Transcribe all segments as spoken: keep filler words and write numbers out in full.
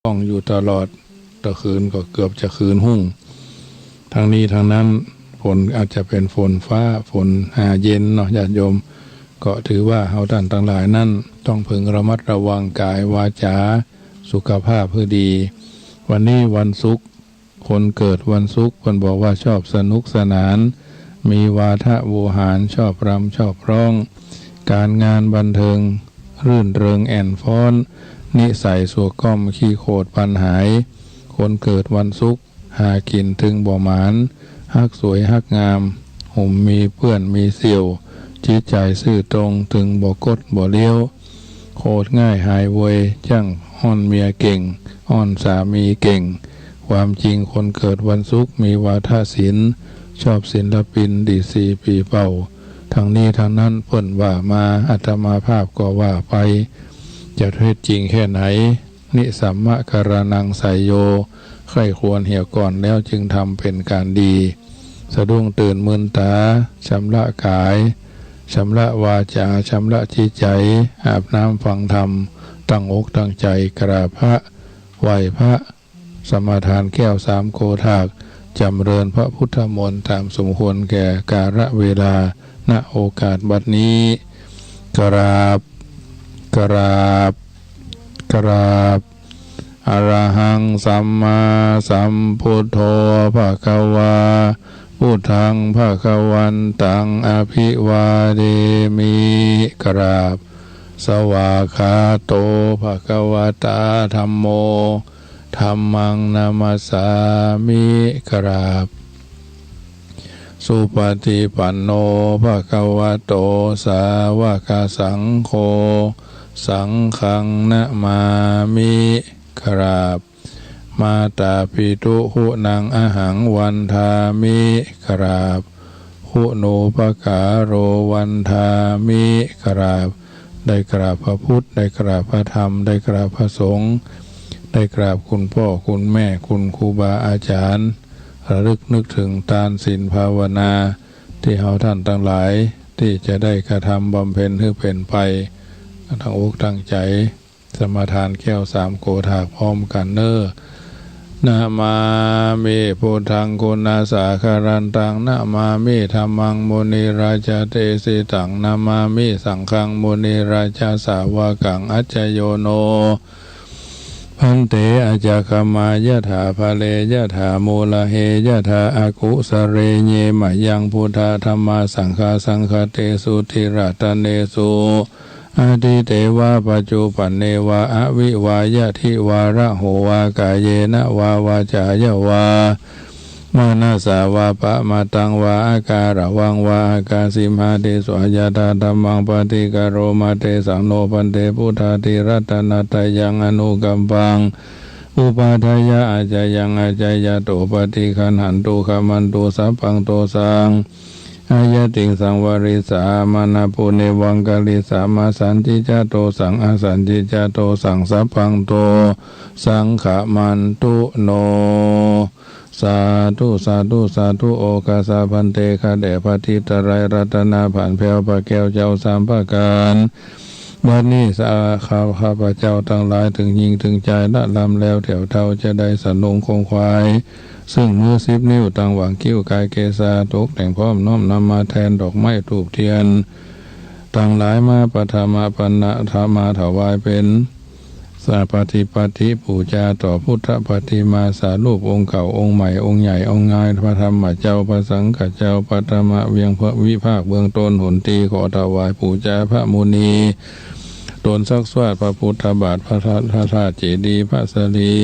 ต้องอยู่ตลอด ตะคืนก็เกือบจะคืนฮุ่ง ทั้งนี้ทั้งนั้น ฝนอาจจะเป็นฝนฟ้า ฝนหาเย็นเนาะ ญาติโยม ก็ถือว่าเฮาท่านทั้งหลายนั้น ต้องพึงระมัดระวังกายวาจา สุขภาพให้ดี วันนี้วันศุกร์ คนเกิดวันศุกร์ เพิ่นบอกว่าชอบสนุกสนาน มีวาทะโวหาร ชอบรำชอบร้อง การงานบันเทิง รื่นเริงแอ่นฟ้อน นิสัยสัวก้อมขี้โขดปันหาย คนเกิดวันศุกร์ หากินถึงบ่หมาน ฮักสวยฮักงาม หุ่มมีเปื้อนมีเสี่ยว จิตใจซื่อตรง ถึงบ่กดบ่เลี้ยว โขดง่ายหายเวย จ้างอ้อนเมียเก่ง อ้อนสามีเก่ง ความจริงคนเกิดวันศุกร์ มีวาทะศิลป์ ชอบศิลปิน ดีดสี่ปี่เป่า ทั้งนี้ทั้งนั้น เพิ่นว่ามา อาตมาภาพก็ว่าไป จะเท็จจริงแค่ไหน นิสัมมะการะนังไสยโย ใคร่ควรเหียก่อนแล้วจึงทำเป็นการดี สะดุ้งตื่นมืนตา ชำระกาย ชำระวาจา ชำระจิตใจ อาบน้ำฟังธรรม ตั้งอกตั้งใจกราบพระ ไหว้พระ สมาทานแก้วสามโกธาก จำเริญพระพุทธมนต์ ตามสมควรแก่กาลเวลา ณ โอกาสบัดนี้ กราบ กราบ กราบ Arahaṃ sammāsambuddho bhagavā, buddhaṃ bhagavantaṃ abhivādemi. กราบ Svākkhāto bhagavatā dhammo, dhammaṃ namassāmi. กราบ Supaṭipanno bhagavato sāvakasaṅgho, saṅghaṃ namāmi. กราบ Mātāpituguṇaṃ ahaṃ vandāmi. กราบ Guṇūpakāro vandāmi. กราบ ได้กราบพระพุทธ ได้กราบพระธรรม ได้กราบพระสงฆ์ ได้กราบคุณพ่อคุณแม่ คุณครูบาอาจารย์ ระลึกนึกถึงทานศีลภาวนา ที่เฮาท่านทั้งหลาย ที่จะได้กระทำบำเพ็ญให้เป็นไป ตั้งอกตั้งใจ สมาทานแก้วสามโกธากพร้อมกันเน้อ Namāmi buddhaṃ guṇasāgarantaṃ, namāmi dhammaṃ munirājadesitaṃ, namāmi saṅghaṃ munirājasāvakaṃ. Accayo no bhante ajakkamā, yathā pare yathā mūlahe, yathā akusale ñe mayaṃ buddhadhammasaṅghasaṅghatesu tirattanēsu atīte vā paccuppane vā avivayyadevaraho vā, kāyena vā vācāya vā manasā vā pamādaṃ vā akaraṃ vā, akāsi mahādisvā yathādhammaṃ paṭikaroma, tesaṃ no bhante buddhāti ratanattayaṃ anukampaṃ upādāya accayaṃ accayato paṭiggaṇhantu, khamantu sabbaṃ dosaṃ, āyatiṃsaṃ varissaṃ, mānāpo nevaṃ karissāma, sañcicca dosaṃ asañcicca dosaṃ, sabbaṃ dosaṃ khamantu no. สาธุ สาธุ สาธุ โอฆาสะ ภันเต ข้าแต่พระทิตรไตรรัตนบาท แพรวพระแก้วเจ้าสามประการ บัดนี้ข้าพเจ้าทั้งหลาย เถิงญิงเถิงชาย ละลำแล้วแถวเท้า จะได้สนงคงไขว่ ซึ่งมือสิบนิ้ว ตั้งหว่างคิ้ว กายเกศา ตกแต่งพร้อม น้อมนำมาแทนดอกไม้ธูปเทียน ทั้งหลายมา ปัทมาปัณณะ มาถวายเป็น สาปฏิปัติปูจาต่อพุทธปฏิมาสารูปองค์เก่าองค์ใหม่องค์ใหญ่องค์งาม พระธรรมเจ้า พระสังฆเจ้า ปัทมะเวียงพระวิภาคเบื้องต้นหนที ขอถวายปูจาพระมุนี ตนซักซอดพระพุทธบาท พระธาตุ พระธาตุเจดีย์ พระสรี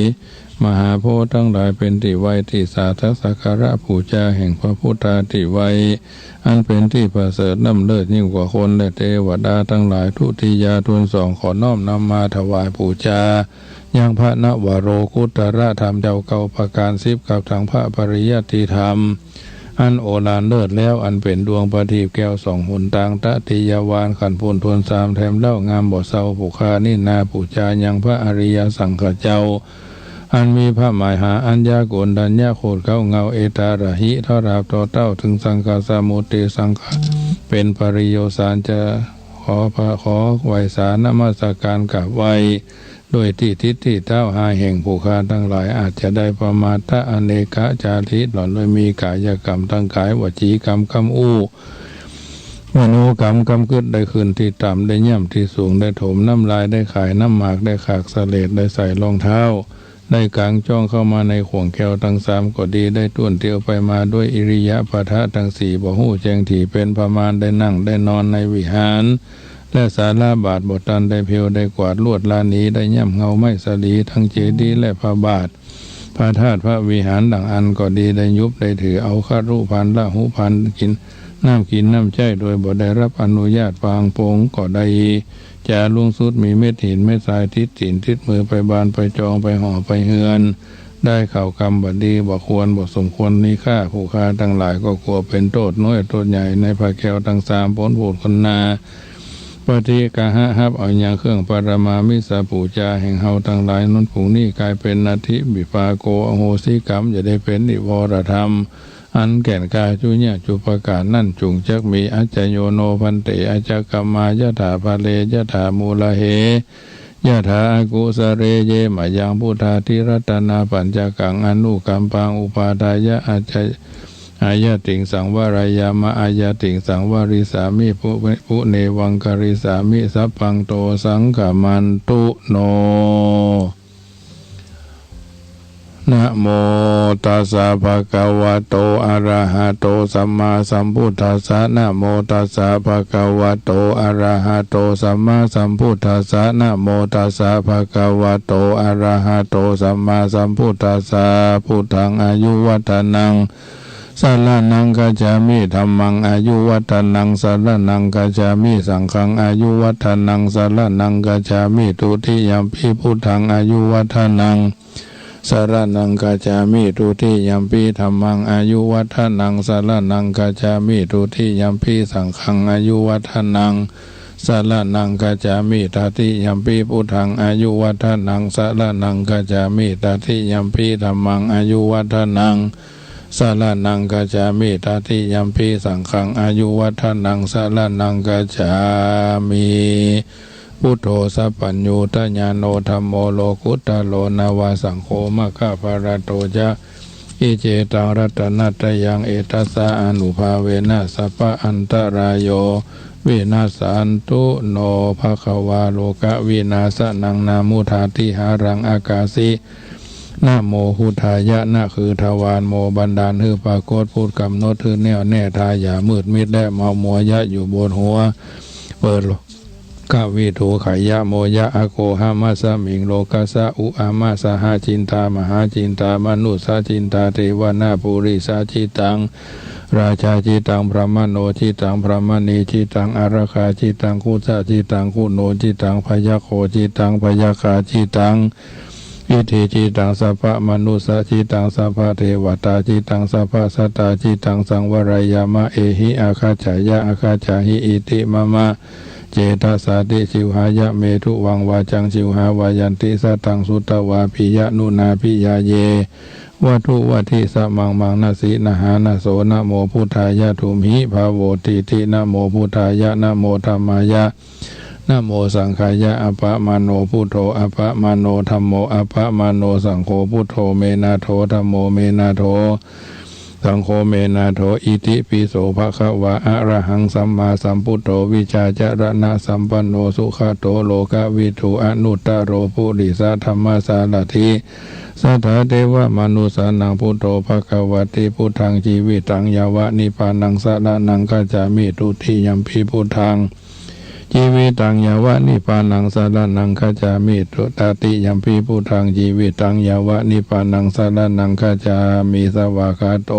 มหาโพธิ์ทั้งหลาย เป็นที่ไหว้ที่สาทักสักการะปูจาแห่งพระพุทธาที่ไหว้ อันเป็นที่ประเสริฐล้ำเลิศยิ่งกว่าคนและเทวดาทั้งหลาย ทุติยาทูลสอง ขอน้อมนำมาถวายปูจา ยังพระนวโรกุตตรธรรมเจ้าเก้าประการสิบ กับทั้งพระปริยัติธรรม อันโอฬารเลิศแล้ว อันเป็นดวงประทีปแก้วส่องหนตาง ตติยาวานขันธ์พูนทูลสาม แถมเล่างามบ่เศร้า ปุคคานินาปูจา ยังพระอริยสังฆเจ้า อันมีพระมหาอัญญาโกณฑัญญโคตรเก้าเงา เอตาระหิ ทราบต่อเต้า ถึงสังฆสมุติสังฆะ เป็นปริโยสาร จะขอพระ ขอไหว้สานมัสการกราบไหว้ ด้วยที่ทิศที่เท้าห้าแห่ง ผู้ข้าทั้งหลายอาจจะได้ประมาท ถ้าอเนกคจารีตลอดด้วยมีกายกรรมทั้งกาย วจีกรรมคำอู้ มโนกรรมคำคิด ได้ขึ้นที่ต่ำ ได้ย่ำที่สูง ได้ถมน้ำลาย ได้ขายน้ำหมาก ได้ขากเสลด ได้ใส่รองเท้า ได้กางจ้องเข้ามาในข่วงแคลวทั้งสามก็ดี ได้ต้วนเตียวไปมาด้วยอิริยาบถะทั้งสี่ บ่ฮู้แจ้งที่เป็นประมาณ ได้นั่งได้นอนในวิหาร และศาลา บาทบ่ทันได้เพลว ได้กวาดลวดลาหนี ได้ย่ำเงาไม้สาลี ทั้งเจดีย์และพระบาท พระธาตุพระวิหารดังอันก็ดี ได้ยุบได้ถือเอาคฤหาสน์ ละหุพันกิน น้ำกินน้ำใช้ โดยบ่ได้รับอนุญาต บางปงก็ได้ จารุงสุด มีเม็ดหินเม็ดทราย ติดตี๋นติดมือ ไปบ้านไปจอง ไปหอไปเฮือน ได้ข่าวคำบ่ดีบ่ควร บ่สมควร นี้ข้าผู้ข้าทั้งหลายก็กลัวเป็นโทษน้อยโทษใหญ่ ในพระแคลวทั้งสาม พ้นโทษคนนา ปฏิกหะ ฮับเอายังเครื่องปรมามิสปูจาแห่งเฮาทั้งหลายนั้น ผู้นี้กลายเป็น นัตถิวิปากโข อโหสิกรรม จะได้เป็นนิวรธรรม อันแก่นกล้า จุยะจุปการนั้น จุ่งจักมี อัจจโย โน ภันเต อัจจกรรมมา ยะถา พะเร ยะถา มูลเฮ ยะถา อกุสะเร เย มะยัง พุทธาธิรัตนาปัญจกัง อนุกัมปัง อุปาทายะ อัจจ อายะติง สังวะรายามะ อายะติง สังวะริสามิ ปุ ปุเนวังคะริสามิ สัพพัง โต สังคะมันตุ โน Namo tassa bhagavato arahato sammāsambuddhassa. Namo tassa bhagavato arahato sammāsambuddhassa. Namo tassa bhagavato arahato sammāsambuddhassa. Buddhaṃ āyuvaḍḍhanaṃ saraṇaṃ gacchāmi. Dhammaṃ āyuvaḍḍhanaṃ saraṇaṃ gacchāmi. Saṅghaṃ āyuvaḍḍhanaṃ saraṇaṃ gacchāmi. Dutiyampi buddhaṃ āyuvaḍḍhanaṃ saraṇaṃ gacchāmi. Dutiyampi dhammaṃ āyuvaḍḍhanaṃ saraṇaṃ gacchāmi. Dutiyampi saṅghaṃ āyuvaḍḍhanaṃ saraṇaṃ gacchāmi. Tatiyampi buddhaṃ āyuvaḍḍhanaṃ saraṇaṃ gacchāmi. Tatiyampi dhammaṃ āyuvaḍḍhanaṃ saraṇaṃ gacchāmi. Tatiyampi saṅghaṃ āyuvaḍḍhanaṃ saraṇaṃ gacchāmi. Buddho sabbaññutañāṇo, dhammo lokuttaro, nava saṅgho maggaphalaṭṭho ca. Iccetaṃ ratanattayaṃ, etassānubhāvena sabba antarāyo vinassantu no. Bhagavā lokavināsanaṃ na mudhāti haraṃ akāsi. Namo buddhāya. นะ คือทวาร โม บันดาล ให้ปรากฏ พุทธ กำหนด ให้แน่วแน่ ทา อย่ามืดมิดและเมามัว ยะ อยู่บนหัว เปิดโลกวิถู ไข ยะ โม ยะ อโก หัม มัส มิง โล กัส สะ อุ อา มะ สะ หะ จินตา มหา จินตา มนุสสะ จินตา เต วะ นะ ปุริสะ จิตตัง ราชา จิตตัง พรหมโณ จิตตัง พรหมณี จิตตัง อารักขา จิตตัง คุสะ จิตตัง คุโณ จิตตัง พยัคโฆ จิตตัง พยัคฆา จิตตัง อิทธิ จิตตัง สัพพะ มนุสสะ จิตตัง สัพพะ เทวตา จิตตัง สัพพะ สัตตา จิตตัง สังวะรายามะ เอหิ อาคัจฉายะ อาคัจฉาหิ อิติ มะมะ เจตสาติ สิวหายะ เม ถุวัง วาจัง สิวหา วายันติ สัตตัง สุตวา ปิยะ นุนา ภิญญา เย วะ ถุวัตถิ สะ มัง มัง นะ สิ นะหา นะ โส นะโม บุทธายะ ถุมหิ ภะ โว ติ ติ นะโม บุทธายะ นะโม ธัมมายะ นะโม สังฆายะ อะปะมาโณ บุทโธ อะปะมาโณ ธัมโม อะปะมาโณ สังโฆ บุทโธ เม นะ โถ ธัมโม เม นะ โถ สังโฆ เม นะ โถ อิติ ปิ โส ภะคะวา อะระหัง สัมมาสัมพุทโธ วิชชาจะระณะสัมปันโณ สุขะโต โลกวิทู อนุตตะโร ปุริสะธัมมสารัตถิ สัทธา เทวะ มนุสสานัง บุทโธ ภะคะวะติ บุทธัง จีวิตัง ยาวะ นิพพานัง สะระณัง กัจฉามิ ทุติยัมปิ บุทธัง จีวิตัง ยาวะ นิพพานัง สะระณัง กัจฉามิ ตติยัมปิ บุทธัง จีวิตัง ยาวะ นิพพานัง สะระณัง กัจฉามิ สวากขาโต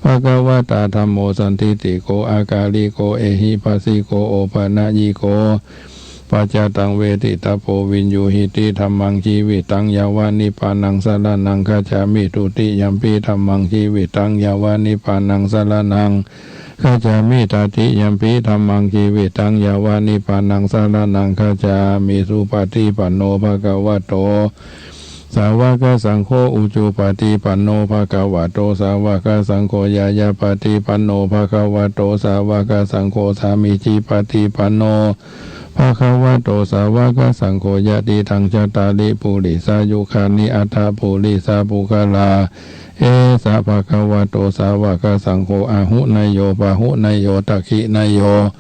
ภะคะวะตา ธัมโม สันทิฏฐิโก อะกาลิโก เอหิปัสสิโก โอปะนะยิโก ปัจจตัง เวทิตัพโพ วินยูหิติ ธัมมัง จีวิตัง ยาวะ นิพพานัง สะระณัง กัจฉามิ ทุติยัมปิ ธัมมัง จีวิตัง ยาวะ นิพพานัง สะระณัง กัจฉามิ ตติยัมปิ ธัมมัง จีวิตัง ยาวะ นิพพานัง สะระณัง กัจฉามิ สุปะฏิปันโน ภะคะวะโต สาวะกะสังโฆ อุจุปะฏิปันโน ภะคะวะโต สาวะกะสังโฆ ญาญาปะฏิปันโน ภะคะวะโต สาวะกะสังโฆ สามีจิปะฏิปันโน bhagavato sāvakasaṅgho, yadidaṃ cattāri purisayugāni aṭṭha purisapuggalā, esa bhagavato sāvakasaṅgho, āhuneyyo pāhuneyyo dakkhiṇeyyo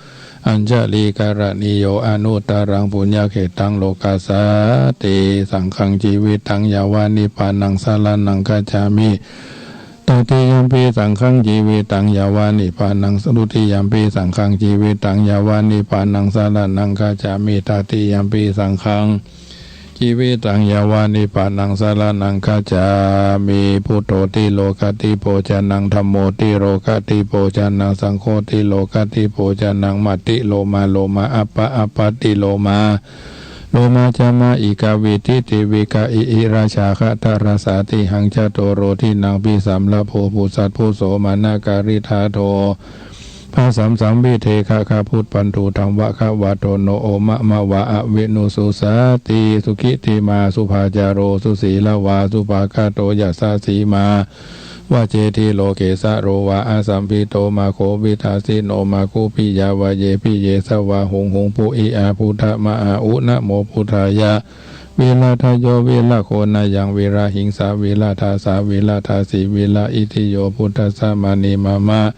añjalikaraṇīyo, anuttaraṃ puññakkhettaṃ lokassāti. Saṅghaṃ jīvitaṃ yāva nibbānaṃ saraṇaṃ gacchāmi. Tatiyampi saṅghaṃ jīvitaṃ yāva nibbānaṃ, dutiyampi saṅghaṃ jīvitaṃ yāva nibbānaṃ saraṇaṃ gacchāmi. Tatiyampi saṅghaṃ jīvitaṃ yāva nibbānaṃ saraṇaṃ gacchāmi. Buddho tilokadhipojanaṃ, dhammo tilokadhipojanaṃ, saṅgho tilokadhipojanaṃ. Matthi lomā lomā, appa appaṭi lomā lomā, cama ikavī titivī, ka i i rājā khattarasā. Tihaṃ catoro dīnaṃ, bhissaṃ labho phussaphusso, maṇṇakariṭṭhāto bhassam saṃvidhe. Khaggaṃ phuṭ paṇḍū, dhammavaraṇo, omamāva aviṇussūsati. Sukiṭṭhimā subhācaro, susīlavā supakato, yasassi mā vacedhīro, kesaro vā asambhito, maggobhidāsino, maggūpiyā vā ye piye, svāhuṃ huṃ phuhi ā buddha ma a u, namo buddhāya. Viradayo virago nayaṃ, virahiṃsā viradāsā viradāsī viraitthiyo, buddhassa mānī mama,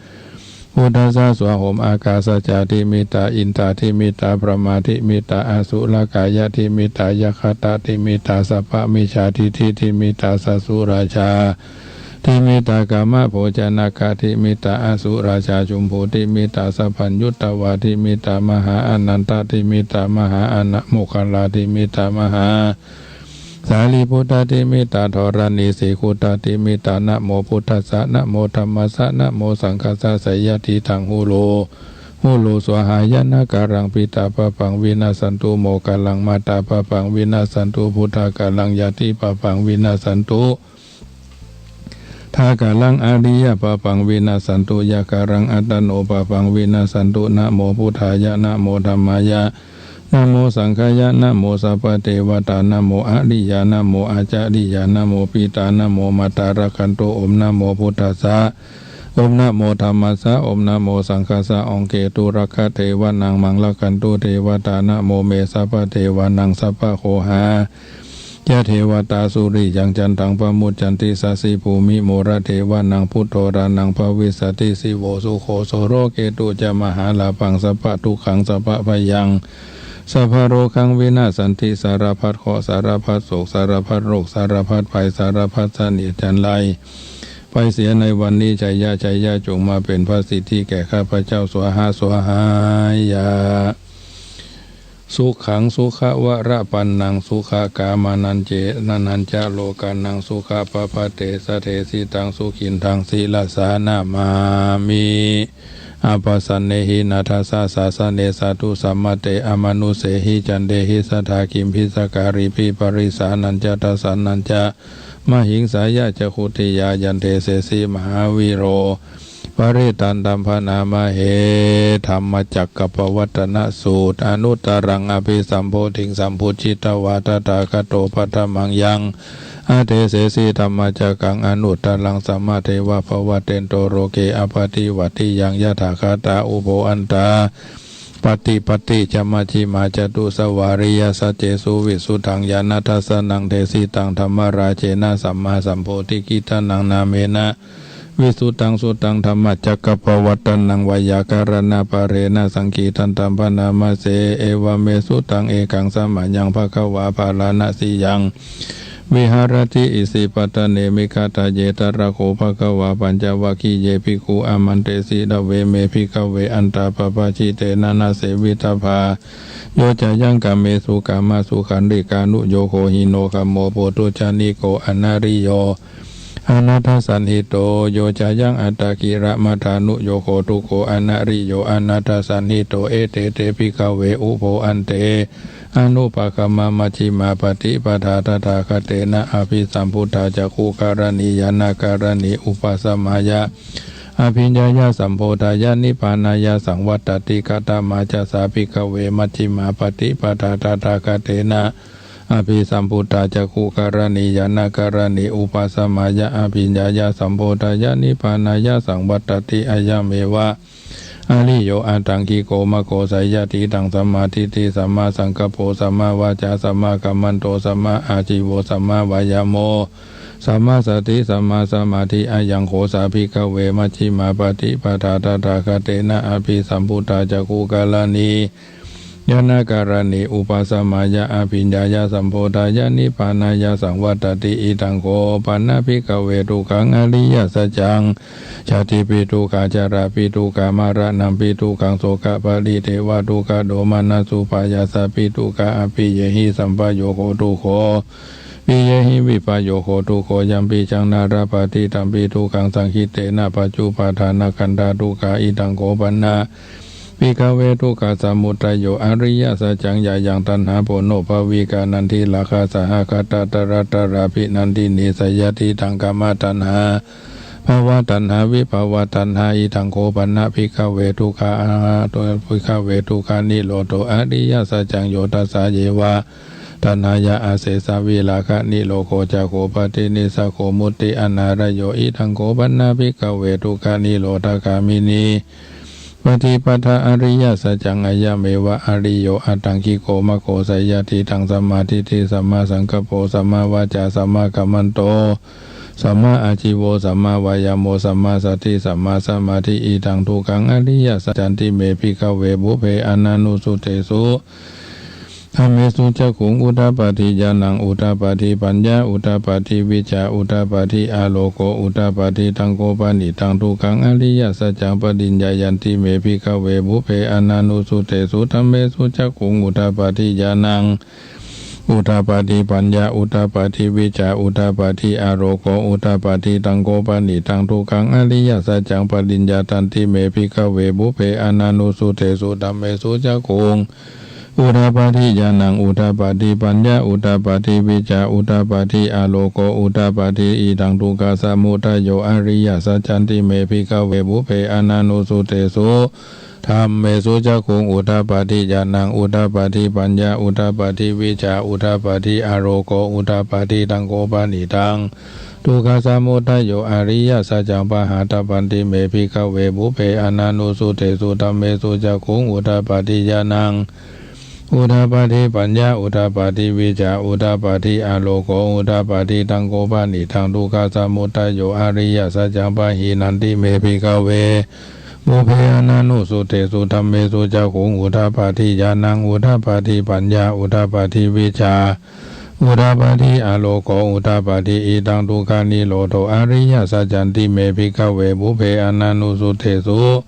buddhassa svāhoma. Ākāsañca dimittā, indā dimittā, brahmā dimittā, asulakāya dimittā, yakkhāda dimittā, sabbamijjhādiṭṭhi dimittā, sasurājā dimittā, kamabhojanaggadimittā, asurājā jumbodimittā, sabbaññutappādimittā, mahāānandadimittā, mahāānandamoggallādimittā, mahā sārīputta dimittā, dharaṇīsīkhutta dimittā. Namo buddhassa, namo dhammassa, namo saṅghassa, seyyathīdaṃ hulu hulu svāhāya. Nāgaraṃ pittāpappaṃ vinassantu, moggallānaṃ mātāpappaṃ vinassantu, buddhāgaraṃ ñātipappaṃ vinassantu, dhāgaraṃ ariyapappaṃ vinassantu, ñāgaraṃ attanopappaṃ vinassantu. Namo buddhāya, namo dhammāya, namo saṅghāya, namo sabbadevatā, namo ariyā, namo ācariyā, namo pittā, namo mātā, rakkhantu, om namo buddhassa, om namo dhammassa, om namo saṅghassa, om ketu rakkhadevānaṃ, maṃ rakkhantu devatā, namo me sabbadevānaṃ. Sabbaho ha ca devatā, suriyaṃ candaṃ pamuñcanti, sasibhūmi moradevānaṃ, buddho rāmaṃ bhavissati, sīho sukho soro ketu ca, mahālābhaṃ sabbadukkhaṃ sabbabhayaṃ sabbarogaṃ vinassanti, สารพัดเคราะห์ สารพัดโศก สารพัดโรค สารพัดภัย สารพัดเสนียดจัญไร ไปเสียในวันนี้ jaya jaya จงมาเป็นพระสิทธิแก่ข้าพเจ้า svaha svahāya. Sukhaṃ sukhivarapaṇṇaṃ, sukhākamanañca lokānaṃ, sukhappaṭipaṭidesitāṃ, sukhittaṃ sīlassa namāmi. Appasannehi nāthassa sāsane, sādhu sammate amanussehi, candehi sadā kimpicchakāri, viparisānañca dassanañca, mahiṃsāya ca khuddiyā, yandesesi mahāvīro, parittaṃ taṃ bhaṇāma he. Dhammacakkappavattanasūtram, anuttaraṃ abhisambodhiṃ, sambujjhitvā tathāgato, paṭhamaṃ yaṃ adesesi, dhammacakkaṃ anuttaraṃ, sammadeva pavattento, loke appaṭivattiyaṃ, yathākatā ubho antā, paṭipatti ca majjhimā, catusavāriyasaccesu, visuddhaṃ ñāṇadassanaṃ, desitaṃ dhammarājena, sammāsambodhikittanaṃ, nāmena visuddhaṃ suttaṃ, dhammacakkappavattannaṃ, veyyākaraṇapareṇa saṅkhittaṃ, taṃ bhaṇāma se. Evaṃ me sutaṃ. Ekaṃ samayaṃ bhagavā bārāṇasiyaṃ viharati isipatane migadāye. Tatra kho bhagavā pañcavaggiye bhikkhū āmantesi: Dveme, bhikkhave, antā pabbajitena na sevitabbā. Yo cāyaṃ kāmesu kāmasukhallikānuyogo hīno gammo pothujjaniko anariyo anatthasañhito, yo cāyaṃ attakilamathānuyogo dukkho anariyo anatthasañhito, ete te, bhikkhave, ubho ante anupagamma majjhimā paṭipadā tathāgatena abhisambuddhā cakkhukaraṇī ñāṇakaraṇī upasamāya abhiññāya sambodhāya nibbānāya saṃvattati. Katamā ca sā, bhikkhave, majjhimā paṭipadā tathāgatena abhisambuddhā cakkhukaraṇī ñāṇakaraṇī upasamāya abhiññāya sambodhāya nibbānāya saṃvattati? Ayameva ariyo aṭṭhaṅgiko maggo, seyyathīdaṃ: sammādiṭṭhi sammāsaṅkappo sammāvācā sammākammanto sammāājīvo sammāvāyāmo sammāsati sammāsamādhi. Ayaṃ kho sā bhikkhave majjhimā paṭipadā tathāgatena abhisambuddhā cakkhukaraṇī ñāṇakaraṇī upasamāya abhiññāya sambodhāya nibbānāya saṃvattati. Idaṃ kho pana bhikkhave dukkhaṃ ariyasaccaṃ: jātipi dukkhā jarāpi dukkhā maraṇampi dukkhaṃ sokaparidevadukkhadomanassupāyāsāpi dukkhā appiyehi sampayogo dukkho piyehi vippayogo dukkho yampidaṃ na labhati tampi dukkhaṃ saṅkhittena pañcupādānakkhandhā dukkhā. Idaṃ kho pana bhikkhave dukkhasamudayo ariyasaccaṃ: yāyaṃ taṇhā ponobbhavikā nandirāgasahagatā tatratatrābhinandinī seyyathīdaṃ: kāmataṇhā bhavataṇhā vibhavataṇhā. Idaṃ kho pana bhikkhave dukkha bhikkhave dukkhanirodho ariyasaccaṃ: yo tassāyeva taṇhāya asesavirāganirodho cāgo paṭinissaggo mutti anālayo. Idaṃ kho pana bhikkhave dukkhanirodhagāminī paṭipadā ariyasaccaṃ: ayameva ariyo aṭṭhaṅgiko maggo, seyyathīdaṃ: sammādiṭṭhi sammāsaṅkappo sammāvācā sammākammanto sammāājīvo sammāvāyāmo sammāsati sammāsamādhi. Idaṃ dukkhaṃ ariyasaccanti me bhikkhave pubbe ananussutesu dhammesu cakkhuṃ udapādi ñāṇaṃ udapādi paññā udapādi vijjā udapādi āloko udapādi. Taṃ kho panidaṃ dukkhaṃ ariyasaccaṃ pariññeyyanti me bhikkhave pubbe ananussutesu dhammesu cakkhuṃ udapādi ñāṇaṃ udapādi paññā udapādi vijjā udapādi āloko udapādi. Taṃ kho panidaṃ dukkhaṃ ariyasaccaṃ pariññātanti me bhikkhave pubbe ananussutesu dhammesu cakkhuṃ udapādi ñāṇaṃ udapādi paññā udapādi vijjā udapādi āloko udapādi. Idaṃ dukkhasamudayo ariyasaccanti me bhikkhave pubbe ananussutesu dhammesu cakkhuṃ udapādi ñāṇaṃ udapādi paññā udapādi vijjā udapādi āloko udapādi. Taṃ kho panidaṃ dukkhasamudayo ariyasaccaṃ pahātabbanti me bhikkhave pubbe ananussutesu dhammesu cakkhuṃ udapādi ñāṇaṃ udapādi paññā udapādi vijjā udapādi āloko udapādi. Taṃ kho panidaṃ dukkhasamudayo ariyasaccaṃ pahīnanti me bhikkhave pubbe ananussutesu dhammesu cakkhuṃ udapādi ñāṇaṃ udapādi paññā udapādi vijjā udapādi āloko udapādi. Idaṃ dukkhanirodho ariyasaccanti me bhikkhave pubbe ananussutesu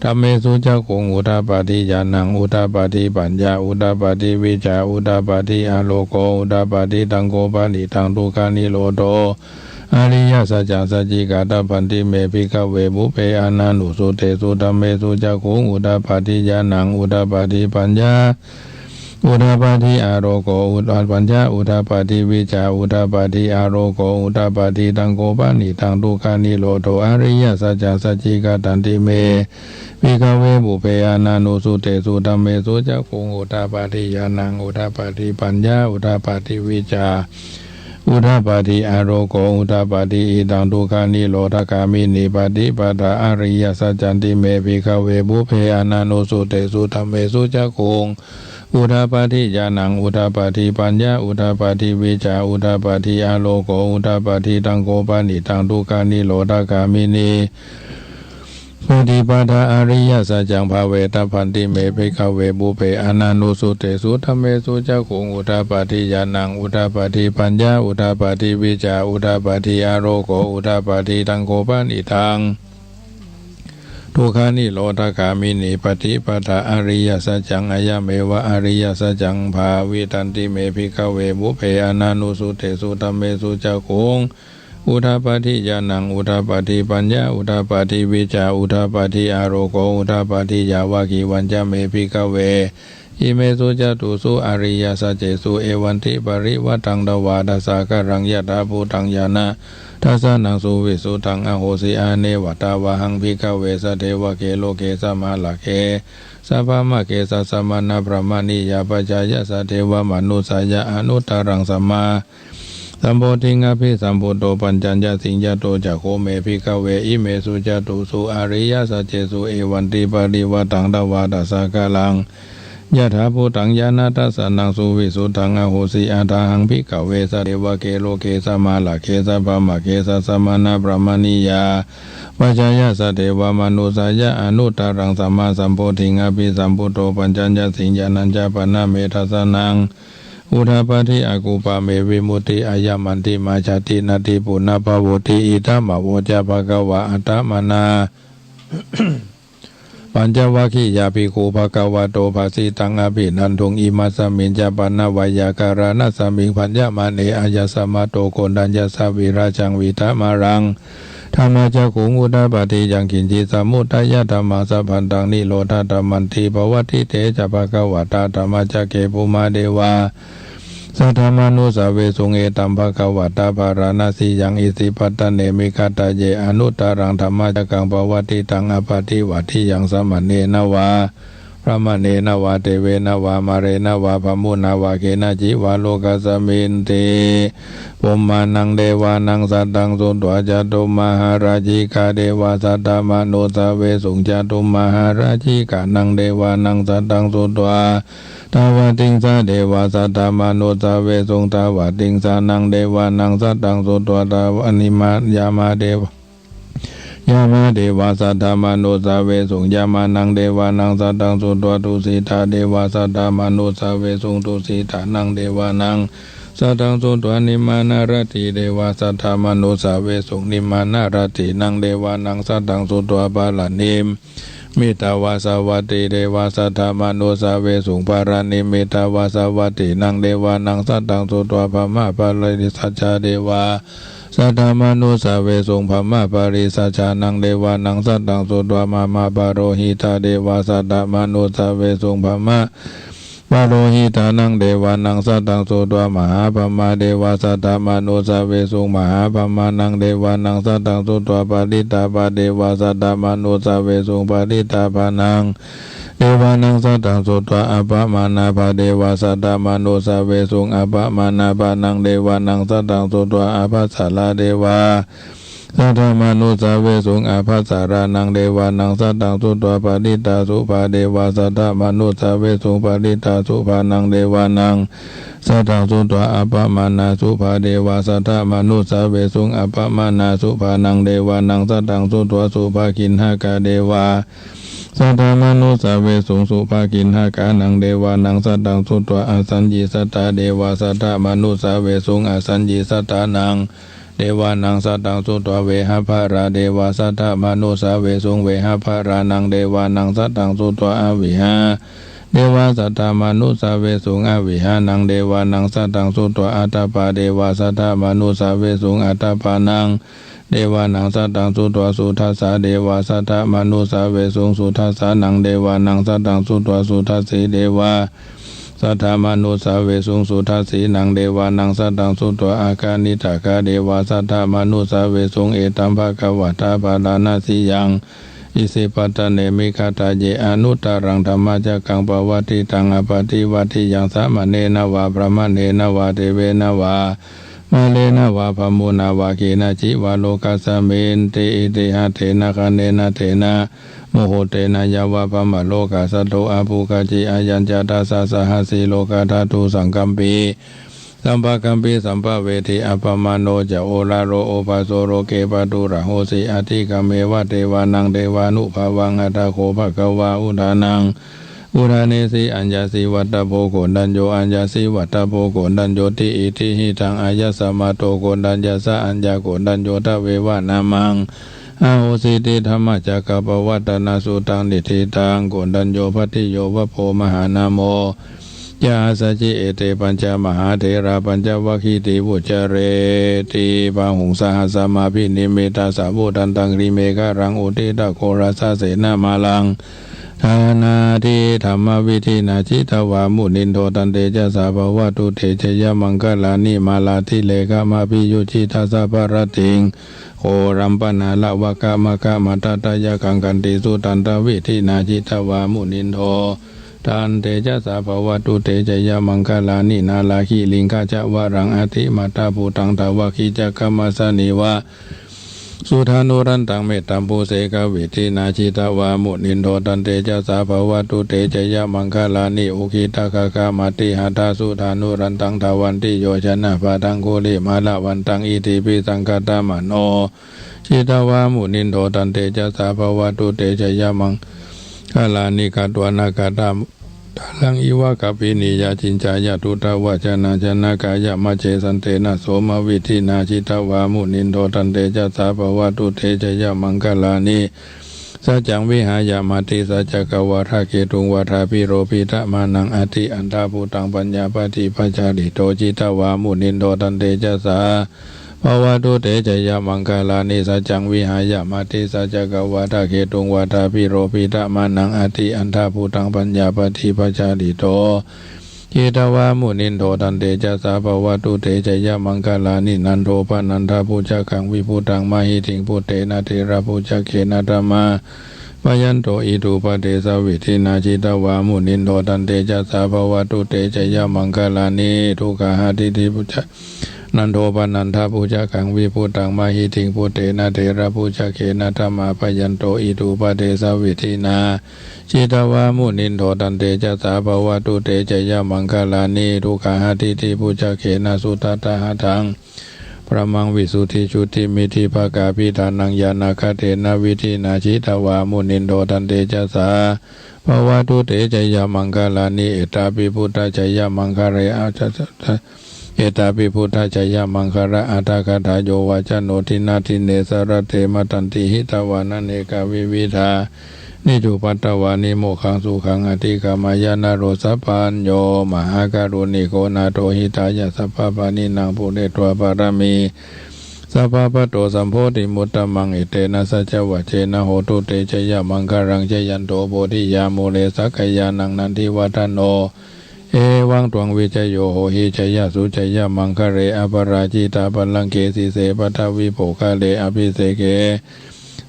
dhammesu cakkhuṃ udapādi ñāṇaṃ udapādi paññā udapādi vijjā udapādi āloko udapādi. Taṃ kho panidaṃ dukkhanirodho ariyasaccaṃ sacchikatabbanti me bhikkhave pubbe ananussutesu dhammesu cakkhuṃ udapādi ñāṇaṃ udapādi paññā udapādi āloko paññā udapādi vijjā udapādi āloko udapādi. Taṃ kho panidaṃ dukkhanirodho ariyasaccaṃ sacchikatanti me bhikkhave pubbe ananussutesu dhammesu cakkhuṃ udapādi ñāṇaṃ udapādi paññā udapādi vijjā udapādi āloko udapādi. Idaṃ dukkhanirodhagāminī paṭipadā ariyasaccanti me bhikkhave pubbe ananussutesu dhammesu cakkhuṃ udapādi ñāṇaṃ udapādi paññā udapādi vijjā udapādi āloko udapādi. Taṃ kho panidaṃ dukkhanirodhagāminī paṭipadā ariyasaccaṃ bhāvetabbanti me bhikkhave pubbe ananussutesu dhammesu cakkhuṃ udapādi ñāṇaṃ udapādi paññā udapādi vijjā udapādi āloko udapādi. Taṃ kho panidaṃ dukkhanirodhagāminī paṭipadā ariyasaccaṃ ayameva ariyasaccaṃ bhāvitanti me bhikkhave pubbe ananussutesu dhammesu cakkhuṃ udapādi ñāṇaṃ udapādi paññā udapādi vijjā udapādi āloko udapādi. Yāvakīvañca me bhikkhave imesu catūsu ariyasaccesu evantiparivaṭṭaṃ dvādasākāraṃ yathābhūtaṃ ñāṇadassanaṃ suvisuddhaṃ ahosi. Aneva tāvāhaṃ bhikkhave sadevake loke samārake sabrahmake sassamaṇabrāhmaṇiyā pajāya sadevamanussāya anuttaraṃ sammā sambodhiṃ abhisambuddho paccaññāsiṃ. Yato ca kho me bhikkhave imesu catūsu ariyasaccesu evantiparivaṭṭaṃ dvādasākāraṃ yathābhūtaṃ ñāṇadassanaṃ suvisuddhaṃ ahosi. Athāhaṃ bhikkhave sadevake loke samārake sabrahmake sassamaṇabrāhmaṇiyā pajāya sadevamanussāya anuttaraṃ sammāsambodhiṃ abhisambuddho paccaññāsiṃ. Yannāñca pana me dassanaṃ udapādi akuppā me vimutti ayamantimā jāti natthi punabbhavoti. Idamavoca bhagavā. Attamanā pañcavaggiyā bhikkhū bhagavato bhāsitaṃ abhinanduṃ. Imasmiñca pana veyyākaraṇasmiṃ bhaññamāne āyasmato koṇḍaññassa virajaṃ vītamalaṃ dhammacakkhuṃ udapādi yaṅkiñci samudayadhammaṃ sabbantaṃ nirodhadhammanti. Pavattite ca bhagavatā dhammacakke bhummā devā saddamanussāvesuṃ. Etaṃ bhagavatā bārāṇasiyaṃ isipatane migadāye anuttaraṃ dhammacakkaṃ pavattitaṃ appaṭivattiyaṃ samaṇena vā brāhmaṇena vā devena vā mārena vā brahmunā vā kenaci vā lokasminti. Bhummānaṃ devānaṃ saddaṃ sutvā cātummahārājikā devā saddamanussāvesuṃ. Cātummahārājikānaṃ devānaṃ saddaṃ sutvā tāvatiṃsā devā saddamanussāvesuṃ. Tāvatiṃsānaṃ devānaṃ saddaṃ sutvā tāva- nima- yāmā devā yāmā devā saddamanussāvesuṃ. Yāmānaṃ devānaṃ saddaṃ sutvā tusitā devā saddamanussāvesuṃ. Tusitānaṃ devānaṃ saddaṃ sutvā nimmānaratī devā saddamanussāvesuṃ. Nimmānaratīnaṃ devānaṃ saddaṃ sutvā paranimmitavasavattī devā saddamanussāvesuṃ. Paranimmitavasavattīnaṃ devānaṃ saddaṃ sutvā brahmapārisajjā devā saddamanussāvesuṃ. Brahmapārisajjānaṃ devānaṃ saddaṃ sutvā brahmapurohitā devā saddamanussāvesuṃ. Brahmapurohitānaṃ devānaṃ saddaṃ sutvā mahābrahmā devā saddamanussāvesuṃ. Mahābrahmānaṃ devānaṃ saddaṃ sutvā parittābhā devā saddamanussāvesuṃ. Parittābhānaṃ devānaṃ saddaṃ sutvā appamāṇābhā devā saddamanussāvesuṃ. Appamāṇābhānaṃ devānaṃ saddaṃ sutvā ābhassarā devā saddamanussāvesuṃ. Ābhassarānaṃ devānaṃ saddaṃ sutvā parittābhā devā saddamanussāvesuṃ. Parittābhānaṃ devānaṃ saddaṃ sutvā appamāṇābhā devā saddamanussāvesuṃ. Appamāṇābhānaṃ devānaṃ saddaṃ sutvā subhakiṇhakā devā saddamanussāvesuṃ. Subhakiṇhakānaṃ devānaṃ saddaṃ sutvā āsaññisattā devā saddamanussāvesuṃ. Āsaññisattānaṃ devānaṃ saddaṃ sutvā vehapphalā devā saddamanussāvesuṃ. Vehapphalānaṃ devānaṃ saddaṃ sutvā avihā devā saddamanussāvesuṃ. Avihānaṃ devānaṃ saddaṃ sutvā atappā devā saddamanussāvesuṃ. Atappānaṃ devānaṃ saddaṃ sutvā sudassā devā saddamanussāvesuṃ. Sudassānaṃ devānaṃ saddaṃ sutvā sudassī devā saddamanussāvesuṃ. Sudassīnaṃ devānaṃ saddaṃ sutvā akaniṭṭhakā devā saddamanussāvesuṃ. Etaṃ bhagavatā bārāṇasiyaṃ isipatane migadāye anuttaraṃ dhammacakkaṃ pavattitaṃ appaṭivattiyaṃ samaṇena vā brāhmaṇena vā devena vā mārena vā brahmunā vā kenaci vā lokasminti. Itiha tena khaṇena tena muhuttena yāva brahmalokā saddo abbhuggacchi. Ayañca dasasahassī lokadhātu saṅkampi sampakampi sampavedhi. Appamāṇo ca oḷāro obhāso loke pāturahosi atikkammeva devānaṃ devānubhāvaṃ. Atha kho bhagavā udānaṃ udānesi: Aññāsi vata bho koṇḍañño, aññāsi vata bho koṇḍaññoti. Itihidaṃ āyasmato koṇḍaññassa aññākoṇḍañño tveva nāmaṃ ahosīti. Dhammacakkappavattanasutaṃ niṭṭhitaṃ. Koṇḍañño bhaddiyo vappo mahānāmo ca āsajji, ete pañca mahātherā pañcavaggīti vuccare. Ti bāhuṃ sahassamabhinimmitasāvudhantaṃ girimekhalaṃ uditaghorasasenamāraṃ dānādidhammavidhinā jitavā munindo tantejasā bhavatu te jayamaṅgalāni. Mārātirekamabhiyujjhitasabbarattiṃ ghorampanāḷavakamakkhamathaddhayakkhaṃ khantīsudantavidhinā jitavā munindo tantejasā bhavatu te jayamaṅgalāni. Nāḷāgiriṃ gajavaraṃ atimattabhūtaṃ dāvaggicakkamasanīva sudāruṇantaṃ mettambusekavidhinā jitavā munindo tantejasā bhavatu te jayamaṅgalāni. Ukkhittakhaggam atihatthasudāruṇantaṃ dhāvantiyojanapathaṅgulimālavantaṃ iddhībhisaṅkhatamano jitavā munindo tantejasā bhavatu te jayamaṅgalāni. Katvāna kaṭṭhamudaraṃ iva gabbhinīyā ciñcāya duṭṭhavacanaṃ janakāyamajjhe santena somavidhinā jitavā munindo tantejasā bhavatu te jayamaṅgalāni. Saccaṃ vihāya matisaccakavādaketuṃ vādābhiropitamanaṃ atiandhabhūtaṃ paññāpadīpajalito jitavā munindo tantejasā bhavatu te jayamaṅgalāni. Saccaṃ vihāya matisaccakavādaketuṃ vādābhiropitamanaṃ atiandhabhūtaṃ paññāpadīpajalito jitavā munindo tantejasā bhavatu te jayamaṅgalāni. Nandopanandabhujagaṃ vibudhaṃ mahiddhiṃ puttena therabhujagena damāpayanto iddhūpadesavidhinā jitavā munindo tantejasā bhavatu te jayamaṅgalāni. Duggāhadiṭṭhibhujagaṃ nandopanandabhujagaṃ vibudhaṃ mahiddhiṃ puttena therabhujagena damāpayanto iddhūpadesavidhinā jitavā munindo tantejasā bhavatu te jayamaṅgalāni. Duggāhadiṭṭhibhujagena sudaṭṭhahatthaṃ brahmaṃ visuddhijutimiddhibakābhidhānaṃ ñāṇāgadena vidhinā jitavā munindo tantejasā bhavatu te jayamaṅgalāni. Etāpi buddhajayamaṅgale Etāpi buddhajayamaṅgalaaṭṭhagāthā yo vācano dinadine sarate matandī hitvānanekavividhāni cupaddavāni mokkhaṃ sukhaṃ adhigameyya naro sapañño. Mahākāruṇiko nātho hitāya sabbapāṇinaṃ pūretvā pāramī sabbā patto sambodhimuttamaṃ etena saccavajjena hotu te jayamaṅgalaṃ. Jayanto bodhiyā mūle sakyānaṃ nandivaḍḍhano evaṃ tvaṃ vijayo hohi jayassu jayamaṅgale aparājitapallaṅke sīse paṭhavipokkhare abhiseke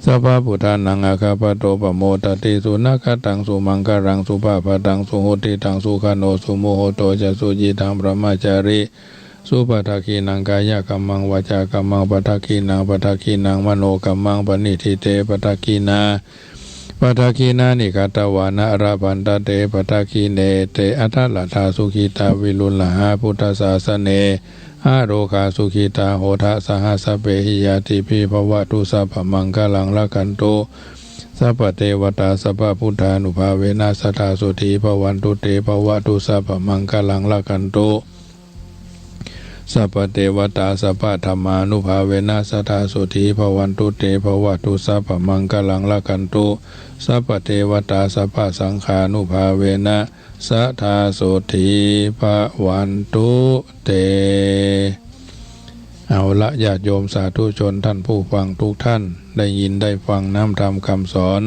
sabbabuddhānaṃ aggappatto pamodati. Sunakkhattaṃ sumaṅgalaṃ supabhātaṃ suhuṭṭhitaṃ sukhaṇo sumuhutto ca suyiṭṭhaṃ brahmacārisu padakkhiṇaṃ kāyakammaṃ vācākammaṃ padakkhiṇaṃ padakkhiṇaṃ manokammaṃ paṇidhī te padakkhiṇā padakkhiṇāni katvāna labhantatthe padakkhiṇe. Te atthaladdhā sukhitā viruḷhā buddhasāsane arogā sukhitā hotha saha sabbehi ñātibhi. Bhavatu sabbamaṅgalaṃ rakkhantu sabbadevatā sabbabuddhānubhāvena sadā sotthī bhavantu te. Bhavatu sabbamaṅgalaṃ rakkhantu sabbadevatā sabbadhammānubhāvena sadā sotthī bhavantu te. Bhavatu sabbamaṅgalaṃ rakkhantu sabbadevatā sabbasaṅghānubhāvena sadā sotthī bhavantu te. เอาละ ญาติโยมสาธุชนท่านผู้ฟังทุกท่าน ได้ยินได้ฟังน้ำธรรมคำสอน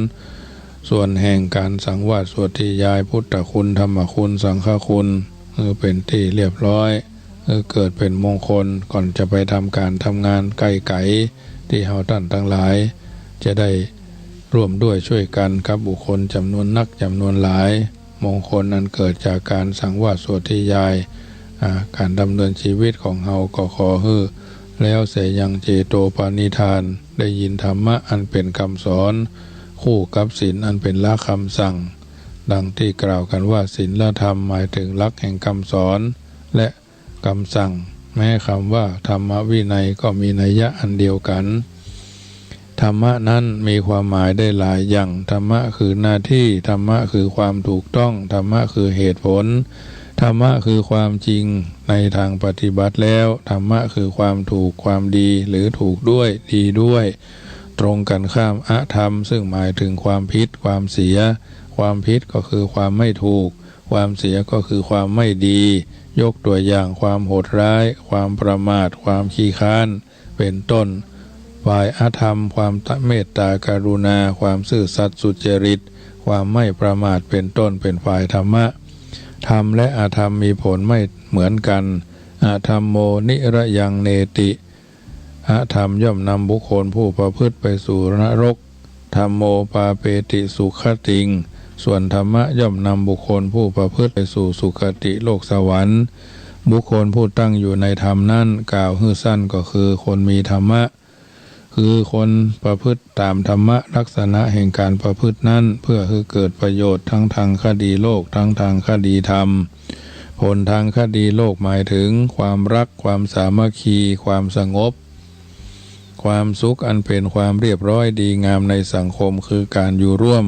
ส่วนแห่งการสังวาสสวดทยายพุทธคุณ ธรรมคุณ สังฆคุณ เออ เป็นที่เรียบร้อย เออ เกิดเป็นมงคล ก่อนจะไปทำการทำงานไกลๆ ที่เฮาท่านทั้งหลาย จะได้ร่วมด้วยช่วยกันกับบุคคลจำนวนนักจำนวนหลาย มงคลอันเกิดจากการสังวาสสวดทยาย อ่า การดำเนินชีวิตของเฮาก็ขอหื้อ แล้วเสยังเจโตปณิธาน ได้ยินธรรมะอันเป็นคำสอน คู่กับศีลอันเป็นหลักคำสั่ง ดังที่กล่าวกันว่าศีลธรรมหมายถึงหลักแห่งคำสอน และคำสั่ง แม้คำว่าธรรมวินัยก็มีนัยยะอันเดียวกัน ธรรมะนั้นมีความหมายได้หลายอย่าง ธรรมะคือหน้าที่ ธรรมะคือความถูกต้อง ธรรมะคือเหตุผล ธรรมะคือความจริง ในทางปฏิบัติแล้ว ธรรมะคือความถูก ความดี หรือถูกด้วย ดีด้วย ตรงกันข้ามอธรรม ซึ่งหมายถึงความผิด ความเสีย ความผิดก็คือความไม่ถูก ความเสียก็คือความไม่ดี ยกตัวอย่าง ความโหดร้าย ความประมาท ความขี้คร้าน เป็นต้น ฝ่ายอธรรม ความเมตตากรุณา ความซื่อสัตย์สุจริต ความไม่ประมาท เป็นต้น เป็นฝ่ายธรรมะ ธรรมและอธรรมมีผลไม่เหมือนกัน อธรรมโม นิรยัง เนติ อธรรมย่อมนำบุคคลผู้ประพฤติไปสู่นรก ธัมโม ปาเปติ สุขติง ส่วนธรรมะย่อมนำบุคคลผู้ประพฤติไปสู่สุคติโลกสวรรค์ บุคคลผู้ตั้งอยู่ในธรรมนั้น กล่าวหื้อสั้นก็คือคนมีธรรมะ คือคนประพฤติตามธรรมะ ลักษณะแห่งการประพฤตินั้น เพื่อให้เกิดประโยชน์ทั้งทางคดีโลก ทั้งทางคดีธรรม ผลทางคดีโลกหมายถึงความรัก ความสามัคคี ความสงบ ความสุขอันเป็นความเรียบร้อยดีงามในสังคม คือการอยู่ร่วม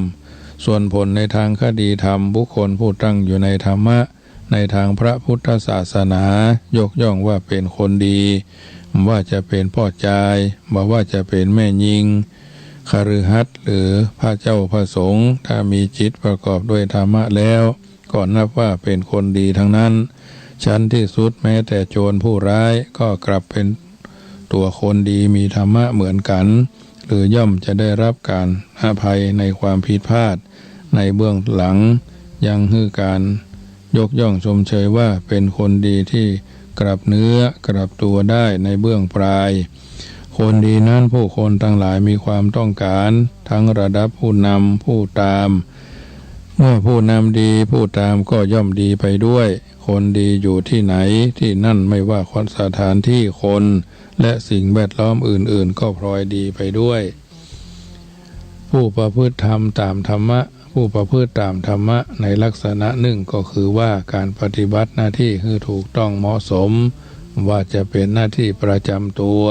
ส่วนผลในทางคดีธรรม บุคคลผู้ตั้งอยู่ในธรรมะ ในทางพระพุทธศาสนา ยกย่อมว่าเป็นคนดี ว่าจะเป็นพ่อชาย บ่ว่าจะเป็นแม่ญิง คฤหัสถ์ หรือพระเจ้าพระสงฆ์ ถ้ามีจิตประกอบด้วยธรรมะแล้ว ก็นับว่าเป็นคนดีทั้งนั้น ชั้นที่สุดแม้แต่โจรผู้ร้ายก็กลับเป็นตัวคนดีมีธรรมะเหมือนกัน หรือย่อมจะได้รับการอภัยในความผิดพลาดในเบื้องหลัง ยังหื้อการยกย่องชมเชยว่าเป็นคนดีที่กลับเนื้อกลับตัวได้ในเบื้องปลาย คนดีนั้นผู้คนทั้งหลายมีความต้องการ ทั้งระดับผู้นำผู้ตาม เมื่อผู้นำดีผู้ตามก็ย่อมดีไปด้วย คนดีอยู่ที่ไหนที่นั่น ไม่ว่าสถานที่ คน และสิ่งแวดล้อมอื่นๆ ก็พลอยดีไปด้วย ผู้ประพฤติธรรมตามธรรมะ ผู้ประพฤติตามธรรมะในลักษณะหนึ่งก็คือว่าการปฏิบัติหน้าที่ให้ถูกต้องเหมาะสม ว่าจะเป็นหน้าที่ประจำตัว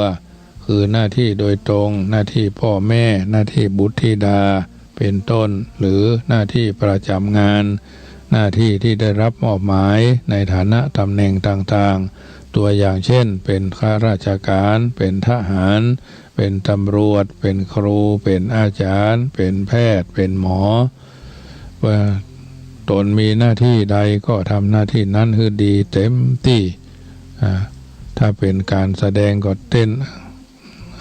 คือหน้าที่โดยตรง หน้าที่พ่อแม่ หน้าที่บุตรธิดา เป็นต้น หรือหน้าที่ประจำงาน หน้าที่ที่ได้รับมอบหมายในฐานะตำแหน่งต่างๆ ตัวอย่างเช่น เป็นข้าราชการ เป็นทหาร เป็นตำรวจ เป็นครู เป็นอาจารย์ เป็นแพทย์ เป็นหมอ ว่าตนมีหน้าที่ใดก็ทำหน้าที่นั้นให้ดีเต็มที่ อ่า ถ้าเป็นการแสดงก็เต้น